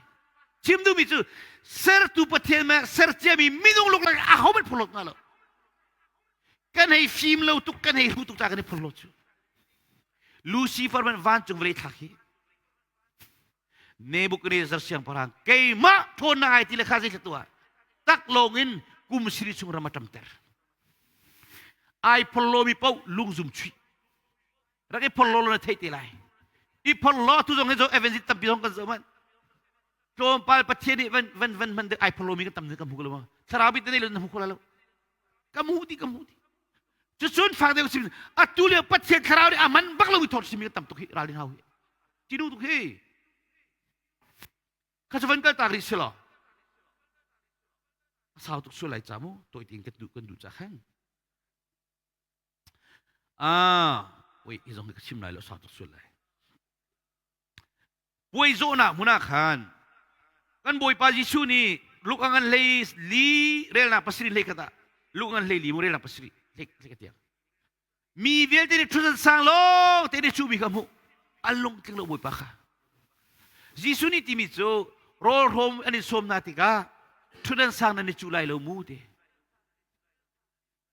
Speaker 1: Chim duhmi cu sertu Pathian mah ser ciami minung luklak ahohmanh phorhlawt nga lo. Kan hei fim lo tuk, kan hei hru tuk ca kan i phorhlawt cu. Lucifer man vancung vawlei thlak hi Nebuchadnezzar siangpahrang keimah ṭhawnnak ai ti le kha zei tuah taklawng in kum siri chung ram a ṭamter. Ai phorhlawmi paoh lungzum chuih. Rak i phorhlaw law na theih te lai. I phorhlaw tu zong hi zo evangelist tampi zong kan zoh man. Tlawmpal Pathian nih van van van hman ai phorhlawmi kan tam kan hmu ko lo ma. Thlarau bit nei lo na hmu kho la lo. Ka hmu ti ka hmu ti. Cucun fak deuh sim atu lio Pathian thlarau nih a man bak lo i thawt simi kan tam tuk hi ralrin hau hi. Ti duh tuk hi. Kha cu van kal tak rih si law. A sau tuk sual lai ca mu tawi tein kan duh kan duh ca khan. Ah, oi hi zong hi ka chim lai lo sau tuk sual lai. Puai zawhnak hmun ah khan kan Bawipa Jesuh nih luk a ngan hlei li relnak pasarih hlei khat ah luk ngan hlei li mu relnak pasarih hlei hlei tiang mi vialte nih ṭhutdan sang lawng te nih cuhmi kha hmuh an lungtling lo Bawipa kha Jesuh nih timi cu rawl hrawm an in sawm hna tikah ṭhutdan sang nan i cuh lai lo mu ti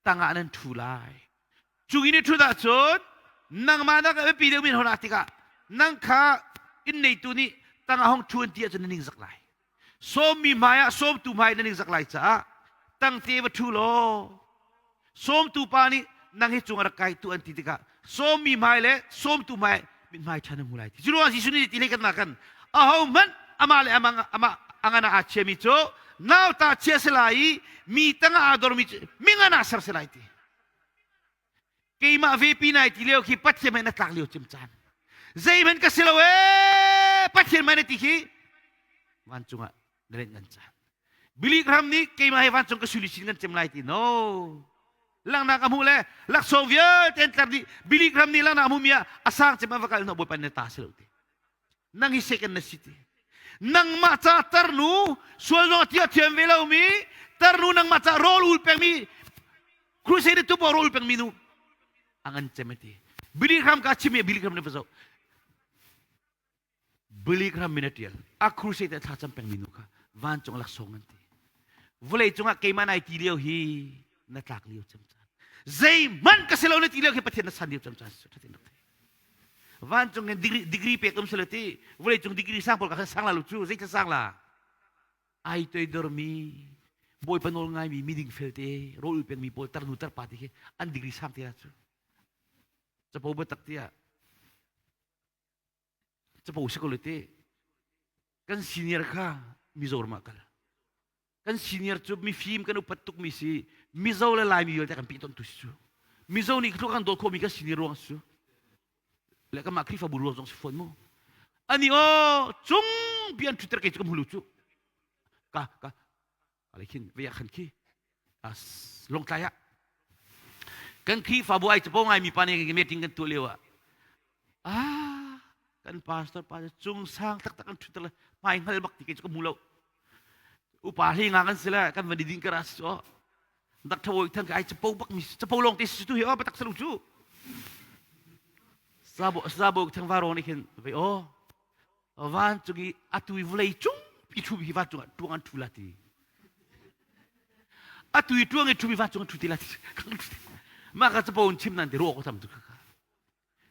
Speaker 1: tangah nan ṭhu lai. Cu i na ṭhut ahcun nangmah nak a biapi deuhmi na hon ah tikah nang kha inn neitu nih tangah hong ṭhu an ti ahcun na ningzak lai. Sawmmi hmai ah sawmtu hmai na ningzak lai caah tangte va ṭhu law sawmtu pa nih nang hi cung a rak kai tu an ti tikah sawmmi hmai le sawmtu hmai mithmai ṭha na hmu lai ti. Cu ruangah Jesuh nih ti hlei kan kan ahohmanh amah le amah amah a ngan ah aa chiami cu nauta chia si lai i mi tangah aa dormi cu mi ngan ah ser si lai ti. Keimah vepi nai ti lio khi Pathian mei na tlak lio cim caan. Zeihmanh ka si lo ee Pathian mei na ti khi vancung ah na len ngan caan. Billy Graham nih keimah he vancung ka sui sin kan cem lai ti no. Langnak a hmuh le laksawng vialte an tlar dih. Billy Graham nih langnak a hmuh mi ah a sang cem a va kal no Bawipa na ta si lo ti. Nang hi second na si ti. Nangmah ca tarnu sual zong a thiam ve lo mi tarnu nangmah ca rawl ul peng mi crusade tu rawl ul peng mi nu a ngan cem ti. Billy Graham ka chim i Billy Graham ne va zoh. Billy Graham min a ṭial. A crusade a thlacam pengmi nu kha vancung laksawng an ti. Vawlei cungah keimah nai ti lio hi na tlak lio cem caan. Zeihmanh ka si lo na ti lio khi Pathian na san lio cem caan si. Thatin rak thei. Vancung in degree, degree pek um sila ti vawlei cung degree sang pawl ka khan sang la lu cu zei sang la. Ai toidor mi Bawipa nawl ngaimi miding felte rawl ul pengmi pawl tarnu tarpa ti khi an degree sang te la cu. Capo biatak tiah capo si ko le te kan senior kha Mizoram ah kal kan senior cu mifim kan upat tuk mi si Mizo le Laimi vialte kan pi ton tu si cu Mizo nih thluak kan dawt khawh mi kan senior ruang si cu le kanmah Khrihfabu ruang zong si fawn mu ani aw cung bi an ṭhutter kei cu ka hmu lu cu ka ka ale khin vei ah khan khi longtlai ah kan Khrihfabu ai capo ngai mi pa nih meeting kan tuah lio ah ah kan pastor pa cung sang taktak an ṭhut le hmai hngal bak ti kei cu ka hmu lo upa hle nga kan si le kan van i ding kara si cu dak thawo thang ka ai capo bak mi capo lawng te si tu hi o batak salu cu sabo sabo thang va ro nih khin vei o vancung i atu i vawlei cung i ṭhu hi vancung ah ṭuang an ṭhu la ti atu i ṭuang i ṭhu mi vancung an ṭhu ti la ti mah ka capo in chim nan ti ruah ko tam tu kha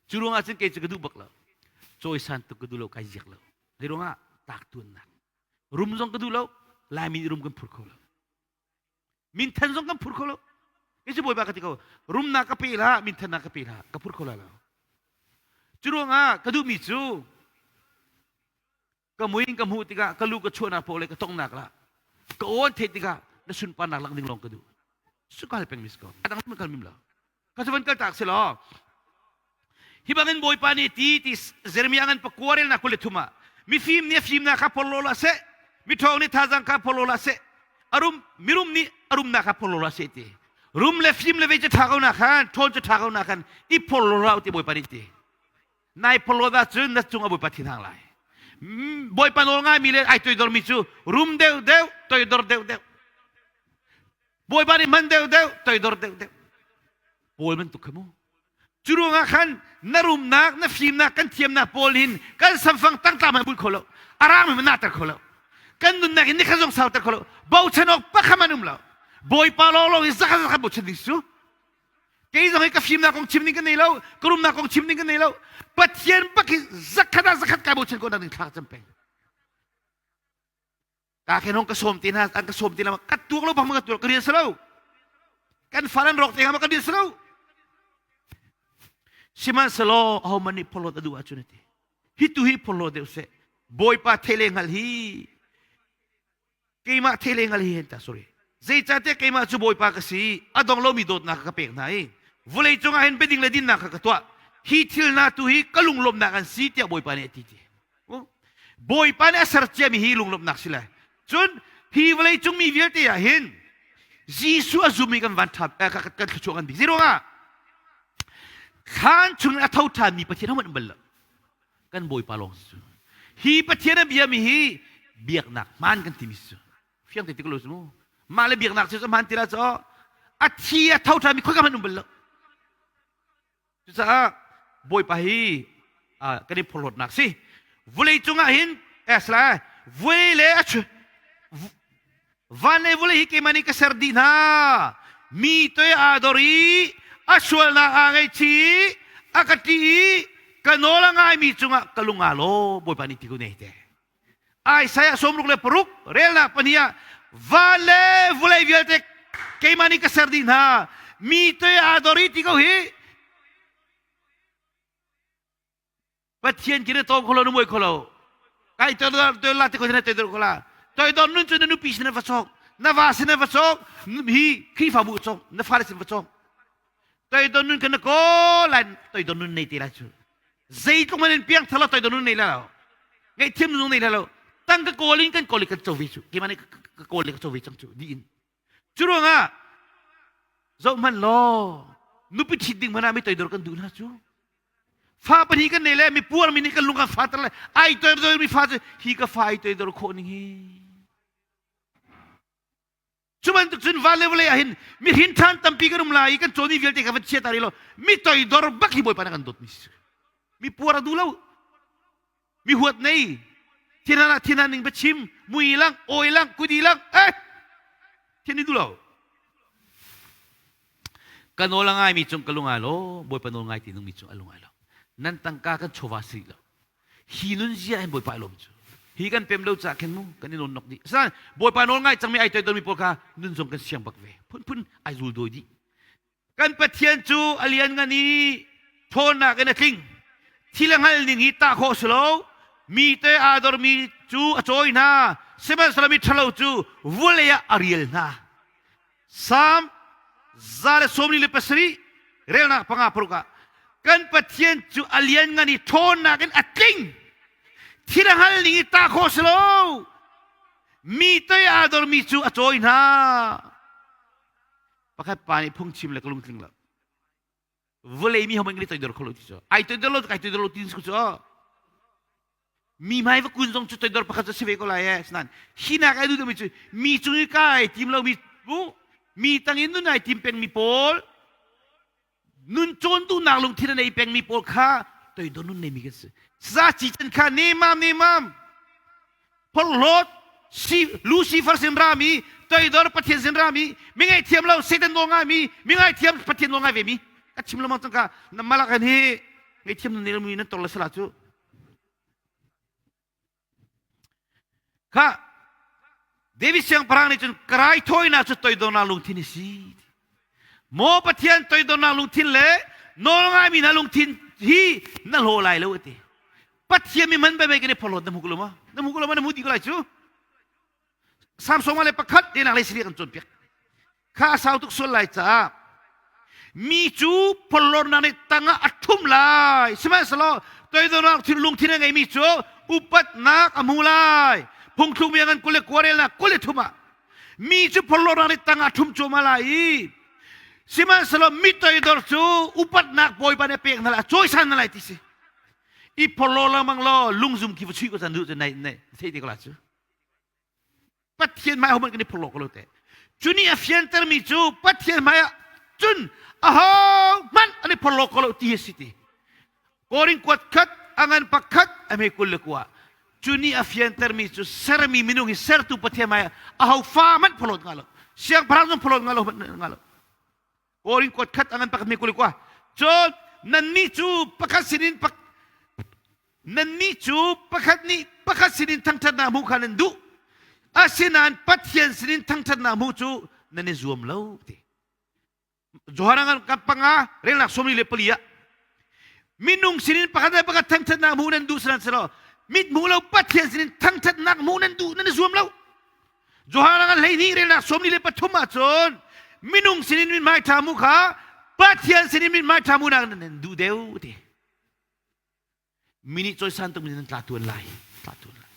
Speaker 1: cu ruangah cun kei cu ka duh bak lo cawisan tuk ka duh lo kai ziak lo hi ruangah tak tuannak rum zong ka duh lo laimi rum kan phur kho lo Minthan zong kan phur kho lo. Kei cu Bawipa ka ti ko, rumnak ka pe hlah, minthannak ka pe hlah, ka phur kho lai lo. Cu ruangah ka duhmi cu ka mui in ka hmuh tikah ka lu ka chuahnak paoh le ka tongnak lah ka aw an theih tikah na sunparnak lak ding lawng ka duh. Su kal peng mis ko. A dang kal mim lo. Ka cu van kal tak si law. Hi bangin Bawipa nih ti ti Jeremiah ngan pakua relnak 23 ah mifim nih a fimnak kha porhlaw hlah seh, miṭhawng nih thazaang kha porhlaw hlah seh, arum mirum nih a rumnak kha porhlaw hlah seh ti. Rum le fim le vei cu ṭha ko na khan, ṭhawn cu ṭha ko na khan i porhlaw hlah u ti Bawipa nih ti. Nai porhlawt ahcun na cung a Bawipa thin hang lai. Bawipa nawl ngaimi le ai toidormi cu rum deuh deuh, toidor deuh deuh. Bawipa nih hman deuh deuh, toidor deuh deuh. Paul bantuk kha mu. Cu ruangah khan na rumnak, na fimnak, kan thiamnak pawl hin kan samfang tangtla man bul kho lo. A rang mi na ter kho lo. Kan nunnak in nikhat zong sauter kho lo. Bochan awk pakhat man um lo. Bawipa lawnglawng hi zakhat zakhat bochan ding su. Kei zong hi ka fimnak kong chim ding ka nei lo, ka rumnak kong chim ding ka nei lo. Pathian bak hi zakhat ah zakhat kai bochan ko nak ding thla cam peng. Ka khen hong ka sawm te hna, an ka sawm te lama ka tuak lo bang ma ka tuak ka rian salo. Kan fal an rawk te ma ka rian salo. Sihmanhsehlaw ahohmanh nih phorhlawt a duh ahcun a ti. Hi tu hi phorhlaw deuh seh. Bawipa thei le hngal hi keimah thei le hngal hi hen ta sorry. Zeicahtiah keimah cu Bawipa ka si, a dong lomi dawtnak ka pek hna i vawlei cungah hin biading le dinnak kha ka tuah. Hi thil hna tu hi ka lunglawmhnak an si tiah Bawipa nih a ti ti. Bawipa nih a ser ciami hi lunglawmhnak si lai. Cun hi vawlei cung mi vialte ah hin Jesuh a zummi kan van ṭha kan thluachuah kan bik. Zeiruangah thlan chung a tho ṭhanmi Pathian hohmanh bal lo. Kan Bawipa lawng si cu. Hi Pathian a biami hi biaknak hmaan kan timi si cu. Fiang te ti ko lo mu. Mah le biaknak cu hmaan ti la cu a thi a tho ṭhanmi khoika hmanh um bal lo. Cucaah Bawipa hi kan i phorhlawtnak si. Vulei cungah hin esla vulei le a van le vulei hi keimah nih ka ser dih hna. Mi toi aa dor i a sualnak aa ngaihchih i a ka ṭih i ka nawl a ngaimi cungah ka lung aa law Bawipa nih ti ko ne te. Isaiah 66 relnak pahnih ah van le vulei vialte keimah nih ka ser dih hna mi toi aa dor i ti ko hi Pathian kiri tawng kholo nu muai kholo kai toi toi la te ko na toi dor kola toi dor nun cu na nupi sin va chok na va sin va chok hi Khrihfabu chok na fale sin va chok toi dor nun kan ko lai toi dor nun nei te lai chu Zeitluk man in piang thalo toidor nun nei la lo. Ngaihthiam nun nei la lo. Tang ka kawl in kan kawl i kan co ve cu. Keimah nih ka kawl i ka co ve cang cu di in. Cu ruangah zoh hmanh law nupi ṭhit ding hmanh ah mi toidor kan duh hna cu. Fa pahnih kan nei le mi puar mi nih kan lung kan fater le ai toidor mi fa cu hi ka fa ai toidor khawh ning hi. Cu bantuk cun van le vawlei ah hin mi hrin ṭhan tampi kan um lai i kan cawni vialte kha van chia ta rih law mi toidor bak hi Bawipa nih kan dawtmi si. Mi puar a duh lo. Mi huat nei. Thinan ah thinan ning biachim, mui lang, awi lang, kudi lang, eh! Thian ni duh lo. Ka nawl a ngaimi cung ka lung ai lo, Bawipa nawl ngai ti nungmi cung a lung ai lo. Nan tangka kan chawva si lo. Hi nun zia hin Bawipa i lawm cu. Hi kan pem lo caah khin mu kan i nawn nok dih. Asinain Bawipa nawl ngai cangmi ai toidormi pawl kha nun zong kan siang bak ve. Phunphun ai zul dawi dih. Kan Pathian cu a lianngan i ṭhawnnak in a tling. Thil a hngal ning hi tah khawh si lo. Mi te aa dormi cu a cawi hna. Sihmanhsehlaw mi ṭhalo cu vulei ah a rial hna. Salm 147 relnak panga paruk ah kan Pathian cu a lianngan i ṭhawnnak in a tling. Thil a hngal ning i tah khawh si lo. Mi toi aa dormi cu a cawi hna. Pakhat pa nih phungchim le ka lungtling lo. Vawlei mi homan kan i toidor kho lo ti cu. Ai toidor lo ai toidor lo ti cu. Mi hmai va kun zong cu toidor pakhat cu si ve ko lai e. Sinan hi nak ai duh mi cu mi cung i ka ai tim lo mi bu mi tang in nun ai tim peng mi pawl nun cawn duhnak lungthin a nei peng mi pawl kha toidor nun nei mi kan si. Sa ci chan kha nemam nemam Phorhlawt si Lucifer sin rami toidor Pathian sin rami mi ngaihthiam lo Satan nawl ngaimi mi ngaithiam Pathian nawl ngai ve mi ka chim lengmang cang ka na malak hin hi ngaihthiam nan nei mi nan tor le sala cu kha David siangpahrang nih cun ka raithawinak cu toidornak lungthin a si. Maw Pathian toidornak lungthin le nawl ngaimi hna lungthin hi na hlaw lai lo a ti. Pathian mi man bai kan i phorhlawt na hmu ko lo ma? Na hmu ko lo ma? Na hmu dih ko lai cu. Samsung le pakhat te nak lei sili kan cawnpiak. Kha a sau tuk sual lai caah. Mi cu porhlawtnak nih tangah a ṭhum lai. Sihmanhsehlaw toidornak lungthin a ngeimi cu upatnak a hmu lai. Phungthluk bia ngan 29 relnak 23 ah mi cu porhlawtnak nih tangah a ṭhum cuahmah lai i sihmanhsehlaw mi toidor cu upatnak Bawipa nih a pek hna lai, a cawisan hna lai ti si. I porhlaw lengmang law lungzum khi va chuih ko chan duh cu nai nai theih te ko la cu. Pathian hmai hohmanh kan i phurh lo ko lo te. Cu nih a fiantermi cu Pathian hmai ah cun ahohmanh an i phorhlaw ko lo ti a si ti. Korin kuat khat, a ngan pakhat, a hme 29. Cu nih a fiantermi cu sermi minung hi sertu Pathian hmai ah aho fa hmanh phorhlawt nga lo. Siangpahrang zong phorhlawt nga lo hmanh nga lo. Korin kuat khat, a ngan pakhat hme 29. Cun nannih cu pakhat sinin pak Nannih cu pakhat nih pakhat sinin thangṭhatnak hmuh kha nan duh. Asinain Pathian sinin thangṭhatnak hmuh cu nan i zuam lo ti. Johan kan panga relnak 44 ah minung sinin pakhat le pakhat thangṭhatnak hmuh nan duh sihmanhsehlaw mit hmuh lo Pathian sinin thangṭhatnak hmuh nan duh nan i zuam lo. Johan ngan 12 relnak 43 ah cun minung sinin mithmai ṭha hmuh kha Pathian sinin mithmai ṭha hmuhnak nan duh deuh ti. Mi nih cawisan tuk nan tla tuan lai tla tuan lai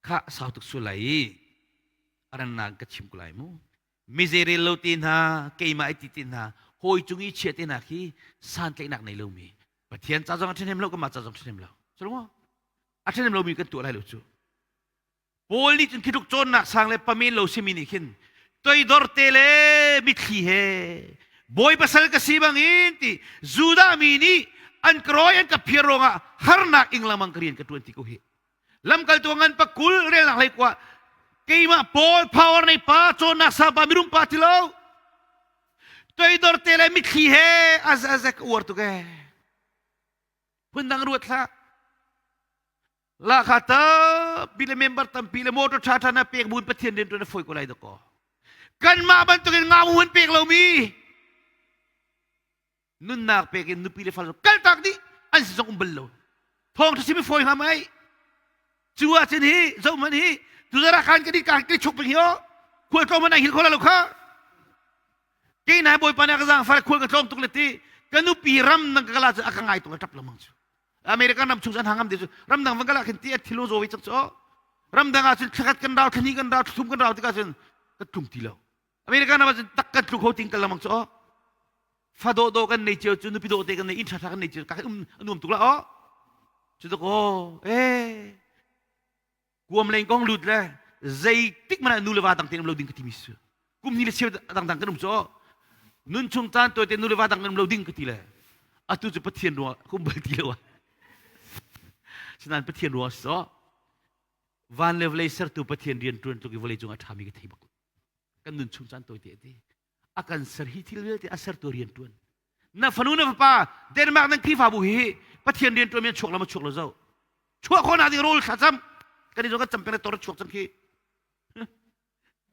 Speaker 1: kha sau tuk sual lai i arannak ka chim ko lai mu. Mi zeirel lo te hna, keimah i ti te hna, hawi cung i chia te hna khi santlaihnak nei lomi Pathian ca zong a ṭhahnem lo, kanmah ca zong ṭhahnem lo cu a ṭhahnem lomi kan tuah lai lo cu. Paul nih cun khi tluk cawnnak sang le pamen lo simi nih khin toidor te le mitthli he bawi pasal ka si bangin ti Judah mi nih an ka rawi an ka phiar ruangah harnak ing lengmang ka rian ka ṭuan ti ko hi. Lamkaltu ngan pakul relnak hlei kua keimah Paul power nei pa cawnnak sang pa mirum pa ti lo toidor te le mitthli he az azek uar tuk ee. Phundang ruat hlah. Lahkhah tampi le member tampi le motor ṭha ṭha na pek buin Pathian rian ṭuan a fawi ko lai dakaw. Kanmah bantukin ngamu an pek lomi nunnak pek in nupi le fal kaltak dih an si zong um bal lo. Thawng ṭha simi fawi hnga mai. Cu ah cun hi zohman hi tuzara khan kan i ka chuk peng hi o khual tlawm man ai hil kho la lo kha. Kei nai bawipa nih a ka zaangfah khual ka tlawm tuk le ti ka nupi ram nang ka kala cu a ka ngai tuk le ṭap lengmang cu. American ram chung an hangam te cu ramdang van kala khin ti a thilo zawi cak cu ramdang ah cun thlakhat kan rau thlani kan rau thlum kan rau tikah cun ka tlung ti lo. American ram ah cun tak kan tlu kho ting kal lamang cu fa do do kan nei cio cu nupi do te kan nei inn tha tha kan nei cio ka um anuam tuk la o cu to ko eh kuam leng kong lut le zeitik mana nu le va dang te um lo ding ka ti mi su kum ni le cheu dangdang kan um cu nun chung caan tawite nu le va dang kan um lo ding ka ti le atu cu Pathian ruang kum bal ti lo. Sinain Pathian ruang si so van le vawlei sertu Pathian rian tuan tluk i vawlei cung a ṭhami ka thei bak. Kan nun chung caan tawite ti a kan ser hi thil vialte a sertu rian tuan na fanu na fapa Denmark nan Khrihfabu hi Pathian rian tuan mi an chuak lo ma chuak lo zo chuah khawh nak ding rawl thlacam kan i zo kan cam peng tor chuak cam khi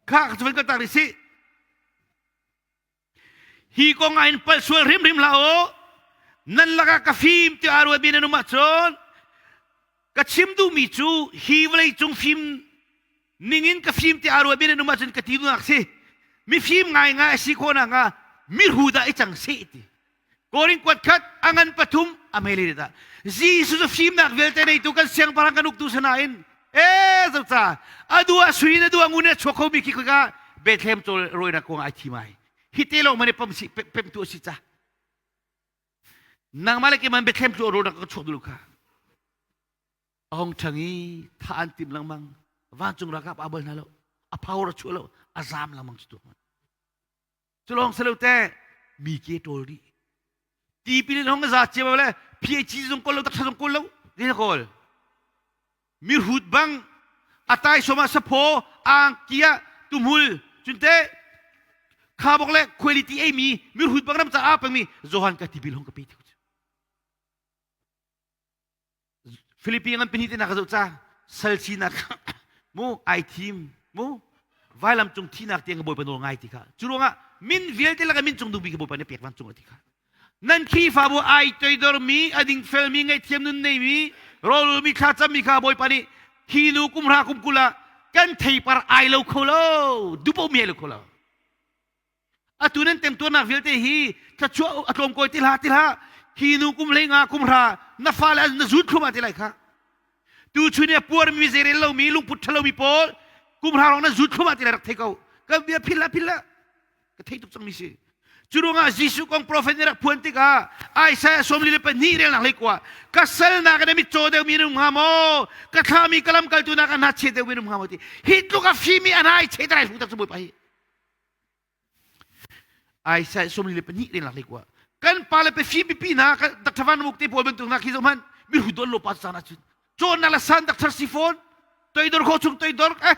Speaker 1: kha ka van kan tak si hi kong ah in palh sual hrimhrim hlah u. Nan lakah ka fim ti aa ruatmi nan um ahcun ka chim duhmi cu hi vawlei cung fim ningin ka fim ti aa ruatmi nan um ahcun ka ti duhnak si mifim ngaingai a si khawh nakhnga miru dah i cang seh ti. Korin kuat khat a ngan pathum a mele dah Jesuh cu fimnak vialte neitu kan siangpahrang kan uktu sanain e zoca adu a sui na du a ngun a chuak khomi khi ka Bethlehem cawl roinak kong ai thi mai hi te lawng mane pam si pem tu si ca nangmah le keman Bethlehem tu ronak ka chuak dulu kha a hong ṭhang i tha an tim lengmang vancung ralkap a bal hna lo a power a chuah lo a zam lengmang cu tu. Cu lawng si lo te mi ke ṭawl rih tipil in hong za cia le PHC zong kawl lo taksa zong kawl lo ni kawl mi hrut bang a tai soma sapho angkia tumhul cunte khabok le quality ei mi mi hrut bang ram ca a pang mi Johan ka tipil hong ka pe thi. Philippi ngan pahnih te na ka zoh ca sal sinak mu ai thim mu vailam cung thinak tiang ka Bawipa nawl ngai ti kha. Cu ruangah min vialte laka min cung duhmi ka Bawipa nih pek vancung ti kha. Nan Khrihfabu ai toidor mi a dingfel mi ngaihthiam nun nei mi rawlul mi thlacam mi kha Bawipa nih hi nu kum hra kum kul ah kan theipar ai lo kho lo dupo mi ai lo kho lo. Atu nan temtuarnak vialte hi thluachuah a tlawm kawi ti hlah ti hlah. Hi nu kum hlei nga kum hra na fale na zun thlum ah ti lai kha. Tu chun i a puarmi zeirel lomi lungput ṭhalomi pawl kum hra rong na zun thlum ah ti lai rak thei ko. Ka bia phil lah phil lah. Ka thei tuk cangmi si. Cu ruangah Jesuh kong profet nih rak phuan tikah Isaiah 42 relnak hlei kua ka salnak in a mitcaw deuhmi an um hnga maw ka thlahmi ka lamkaltu nak a hnachia deuhmi an um hnga maw ti hi tluk a fimi a hna ai cheh terai hlu tak cu Bawipa hi Isaiah 42 relnak hlei kua kan pa le pe fim pipi hna Dr. Van Muk te pawl bantuk hna khi zoh hmanh mi hu don lo pa caan ahcun cawnnak le san Dr. si fawn toidor kho chung toidor eh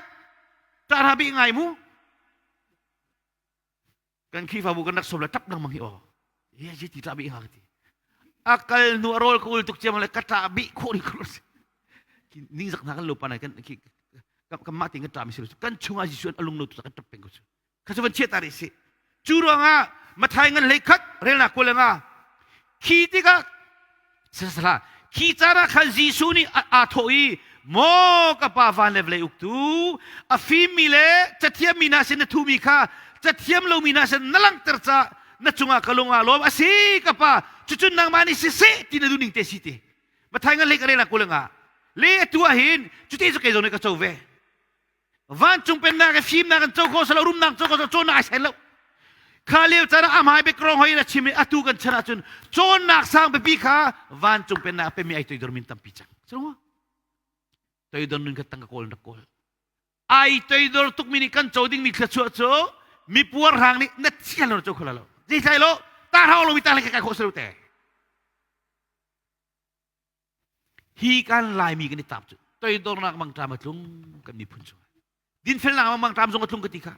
Speaker 1: ta hna bi ngai mu Kan Khrihfabu kan rak sawm le ṭap lengmang hi aw. Ye ye ti ṭah bih hnga ka ti. A kal hnu a rawl ka ul tuk ciam le ka ṭah bih khawh ni khawh si. Ningzak hna kan lo pa nai kan kan mah tein kan ṭah mi si lo. Kan chungah Jesuh an alung lo tu kan ṭap peng ko cu. Kha cu van chiah ta rih si. Cu ruangah Mathai ngan hlei khat relnak kual nga khi tikah Sasala khi caan ah khan Jesuh nih aa thawh i maw ka pa van le vawlei uktu a fimmi le cathiammi hna sin na thumi kha cathiam lomi hna sin na langhter caah na cungah ka lung aa lawm a si ka pa cucun nangmah nih siseh ti na duhning te si ti Mathai ngan hlei ka rel ah kul nga le atu ah hin cuti cu kei zong nih ka co ve Vancung pennak i fimnak in co kho selo rumnak co kho selo cawnnak ai sen lo. Kha lio caan ah amhai bik rong hoi in a chim i atu kan chan ahcun cawnnak sang pipi kha vancung pennak a pemi ai toidor min tampi cang. Cu toidor nun kha tang ka kawl rak kawl. Ai toidor tukmi nih kan co dingmi thluachuah cu mi puarhrang nih na thian lo co kho lo. Zeitlai lo ta hau lomi ta kai khawh selo te. Hi kan Laimi kan i tap cu toidornak mangṭam a tlung kan miphun chung. Dinfelnak mangṭam zong a tlung ka ti kha.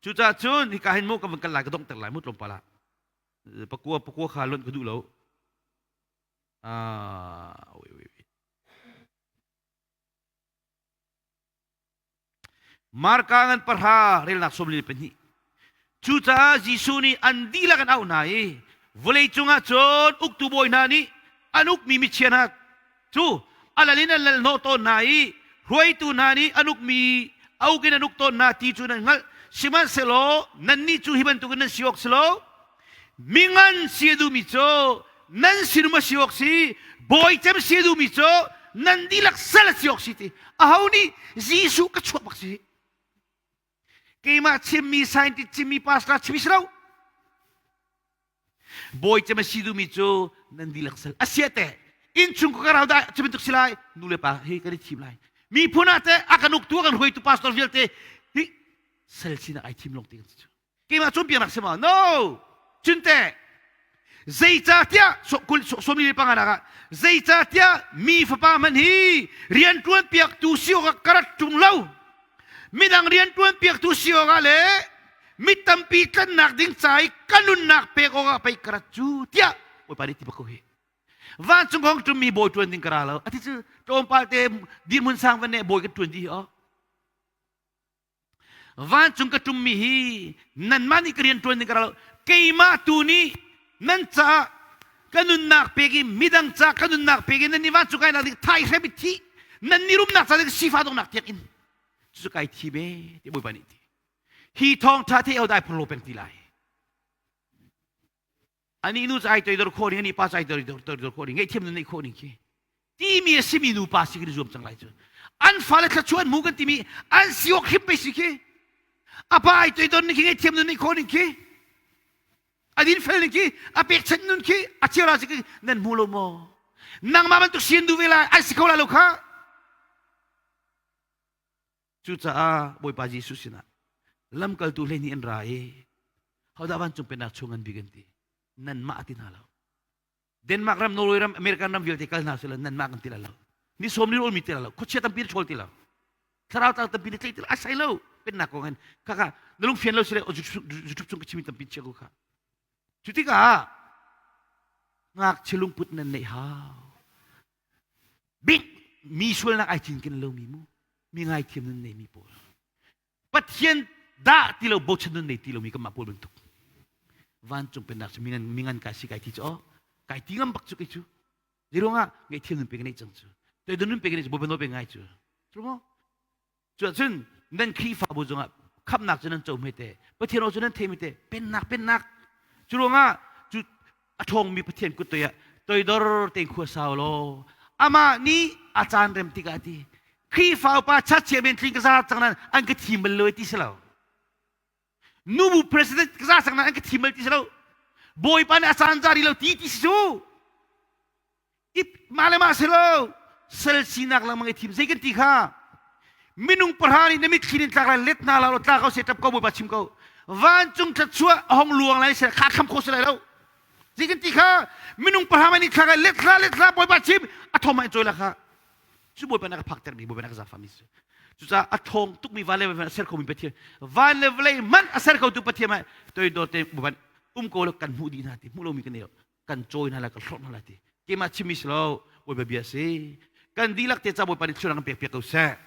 Speaker 1: Cucaah cun hika hin mu ka van kal lai ka donghter lai mu tlawmpal ah. Pakua pakua kha lonh ka duh lo. Ah, wait, wait, wait. Marka ngan pahra relnak 42. Cucaah Jesuh nih an dihlak an auh hna i vawlei cungah cun uktu bawi hna nih an ukmi michia hna cu a lal in an lal hnawh tawn hna i hruaitu hna nih an ukmi a uk in an uk tawn hna ti cu nan hngalh. Sihmanhsehlaw nannih cu hi bantukin nan si awk si lo. Mingan si a duhmi cu nan sinum a si awk si, bawi cem si a duhmi cu nan dihlak sal a si awk si ti. Aho nih Jesuh ka chuak bak si. Keimah chimmi scientist chimmi pastor chimmi si lo. Bawi cem a si duhmi cu nan dihlak sal. A sia te innchung ka rau dah cu bantuk si lai nu le pa hi kan i thim lai. Miphun ah te a kan uktu a kan hruaitu pastor vialte hi sal sinak ai thim lawng te kan si cu. Keimah cawnpiaknak si maw? No! Cunte, zeicahtiah 45 ah zeicahtiah mi fapa hmanh hi rian ṭuanpiaktu si awkah ka rat ṭung lo. Midang rian ṭuanpiaktu si awkah le mi tampi tlannak ding ca i ka nunnak pek awkah pei ka rat cu tiah Bawipa nih ti bak ko hi. Vancung hong ṭummi bawi ṭuan ding ka ra lo. Ati cu tlawmpal te dirhmun sang van ne bawi kan ṭuan dih hi aw. Vancung ka ṭummi hi nanmah nih ka rian ṭuan ding ka ra lo. Keimah tu nih nan caah ka nunnak pek i midang ca ka nunnak pek i nan nih vancung kainak ding thai hrem i thih nan nih rumnak ca ding sifa donghnak tiang in cucu kai thi ve ti Bawipa nih ti. Hi thawngṭha thei ho dai phorlo peng ti lai. Anih nu cu ai toidor khawh ning, anih pa cu ai toidor toidor khawh ning, ngaihthiam nun neih khawh ning khi. Timi a simi nu pa si kan i zuam cang lai cu. An fale thluachuah an hmu kan timi an si awk hrim pei si khi. A pa ai toidor ning khi ngaihthiam nun neih khawh ning khi. A dinfel ning khi, a pekchanh nun khi, a chiara si khi nan hmu lo maw? Nangmah bantuk si an duh ve lai, an si kho lai lo kha. Cucaah Bawipa Jesuh sinah lamkaltu 12 an ra i hodah vancung pennak chung an bik an ti. Nanmah ti hna lo. Denmark ram, Norway ram, American ram vialte kal hna sila nanmah kan ti la lo. Ni sawm ni rolmi ti la lo. Khuachia tampi na ṭhawl ti lo. Thlarau tlang tampi na tlaih ti lo. A sai lo. Pennak kong hin khakha na lung fian lo sile YouTube chung ka chimi tampi chia ko kha. Cu tikah ngakchia lungput nan neih hau. Bik mi sualnak ai cinken lomi mu mi ngaithiam nun neimi pawl Pathian dah ti lo bochan nun nei ti lomi kanmah pawl bantuk vancung pennak cu mingan mingan kai si kai ti cu oh kai ti ngam bak cu kei cu zeiruangah ngaihthiam nun pe ka neih cang cu toidor nun pe ka neih cu bawipa nawl pe ngai cu cu maw Cuahcun nan Khrihfabu zongah Khamhnak cu nan co hme te. Pathian aw cu nan thei hme te. Pennak pennak. Cu ruangah cu a ṭhawngmi Pathian kut toi ah toidor tein khua sau law amah nih a caan rem tikah ti Khrihfa upa chat men tling ka za cang nan an ka thim bal lo ti si lo. Nubu president ka za cang nan an ka thim bal ti si lo. Bawipa nih a caan za ri lo ti ti si cu. Mah le mah si lo sal sinak lengmang i thim zei kan ti kha minung pahra nih na mitthli in tlak lai let hna la tla ko se tap ko bawipa chim ko vancung thluachuah a hong luang lai se kha kham kho si lai lo zei kan ti kha minung pahra mai nih thlak lai let hla let hla bawipa chim a thom in choi la kha cu bawipa na ka phak termi bawipa na ka zafa mi si cucaah a thong tukmi van le vawlei a ser khomi pathian van le vawlei hmanh a ser khotu pathian ah toidor te bawipa um ko lo kan hmuh dih hna ti hmuh lomi kan nei kan cawi hna lai kan hlorh hna lai ti keimah chimmi si lo bawipa bia si kan dihlak te ca bawipa nih thluachuah kan pek piak ko seh.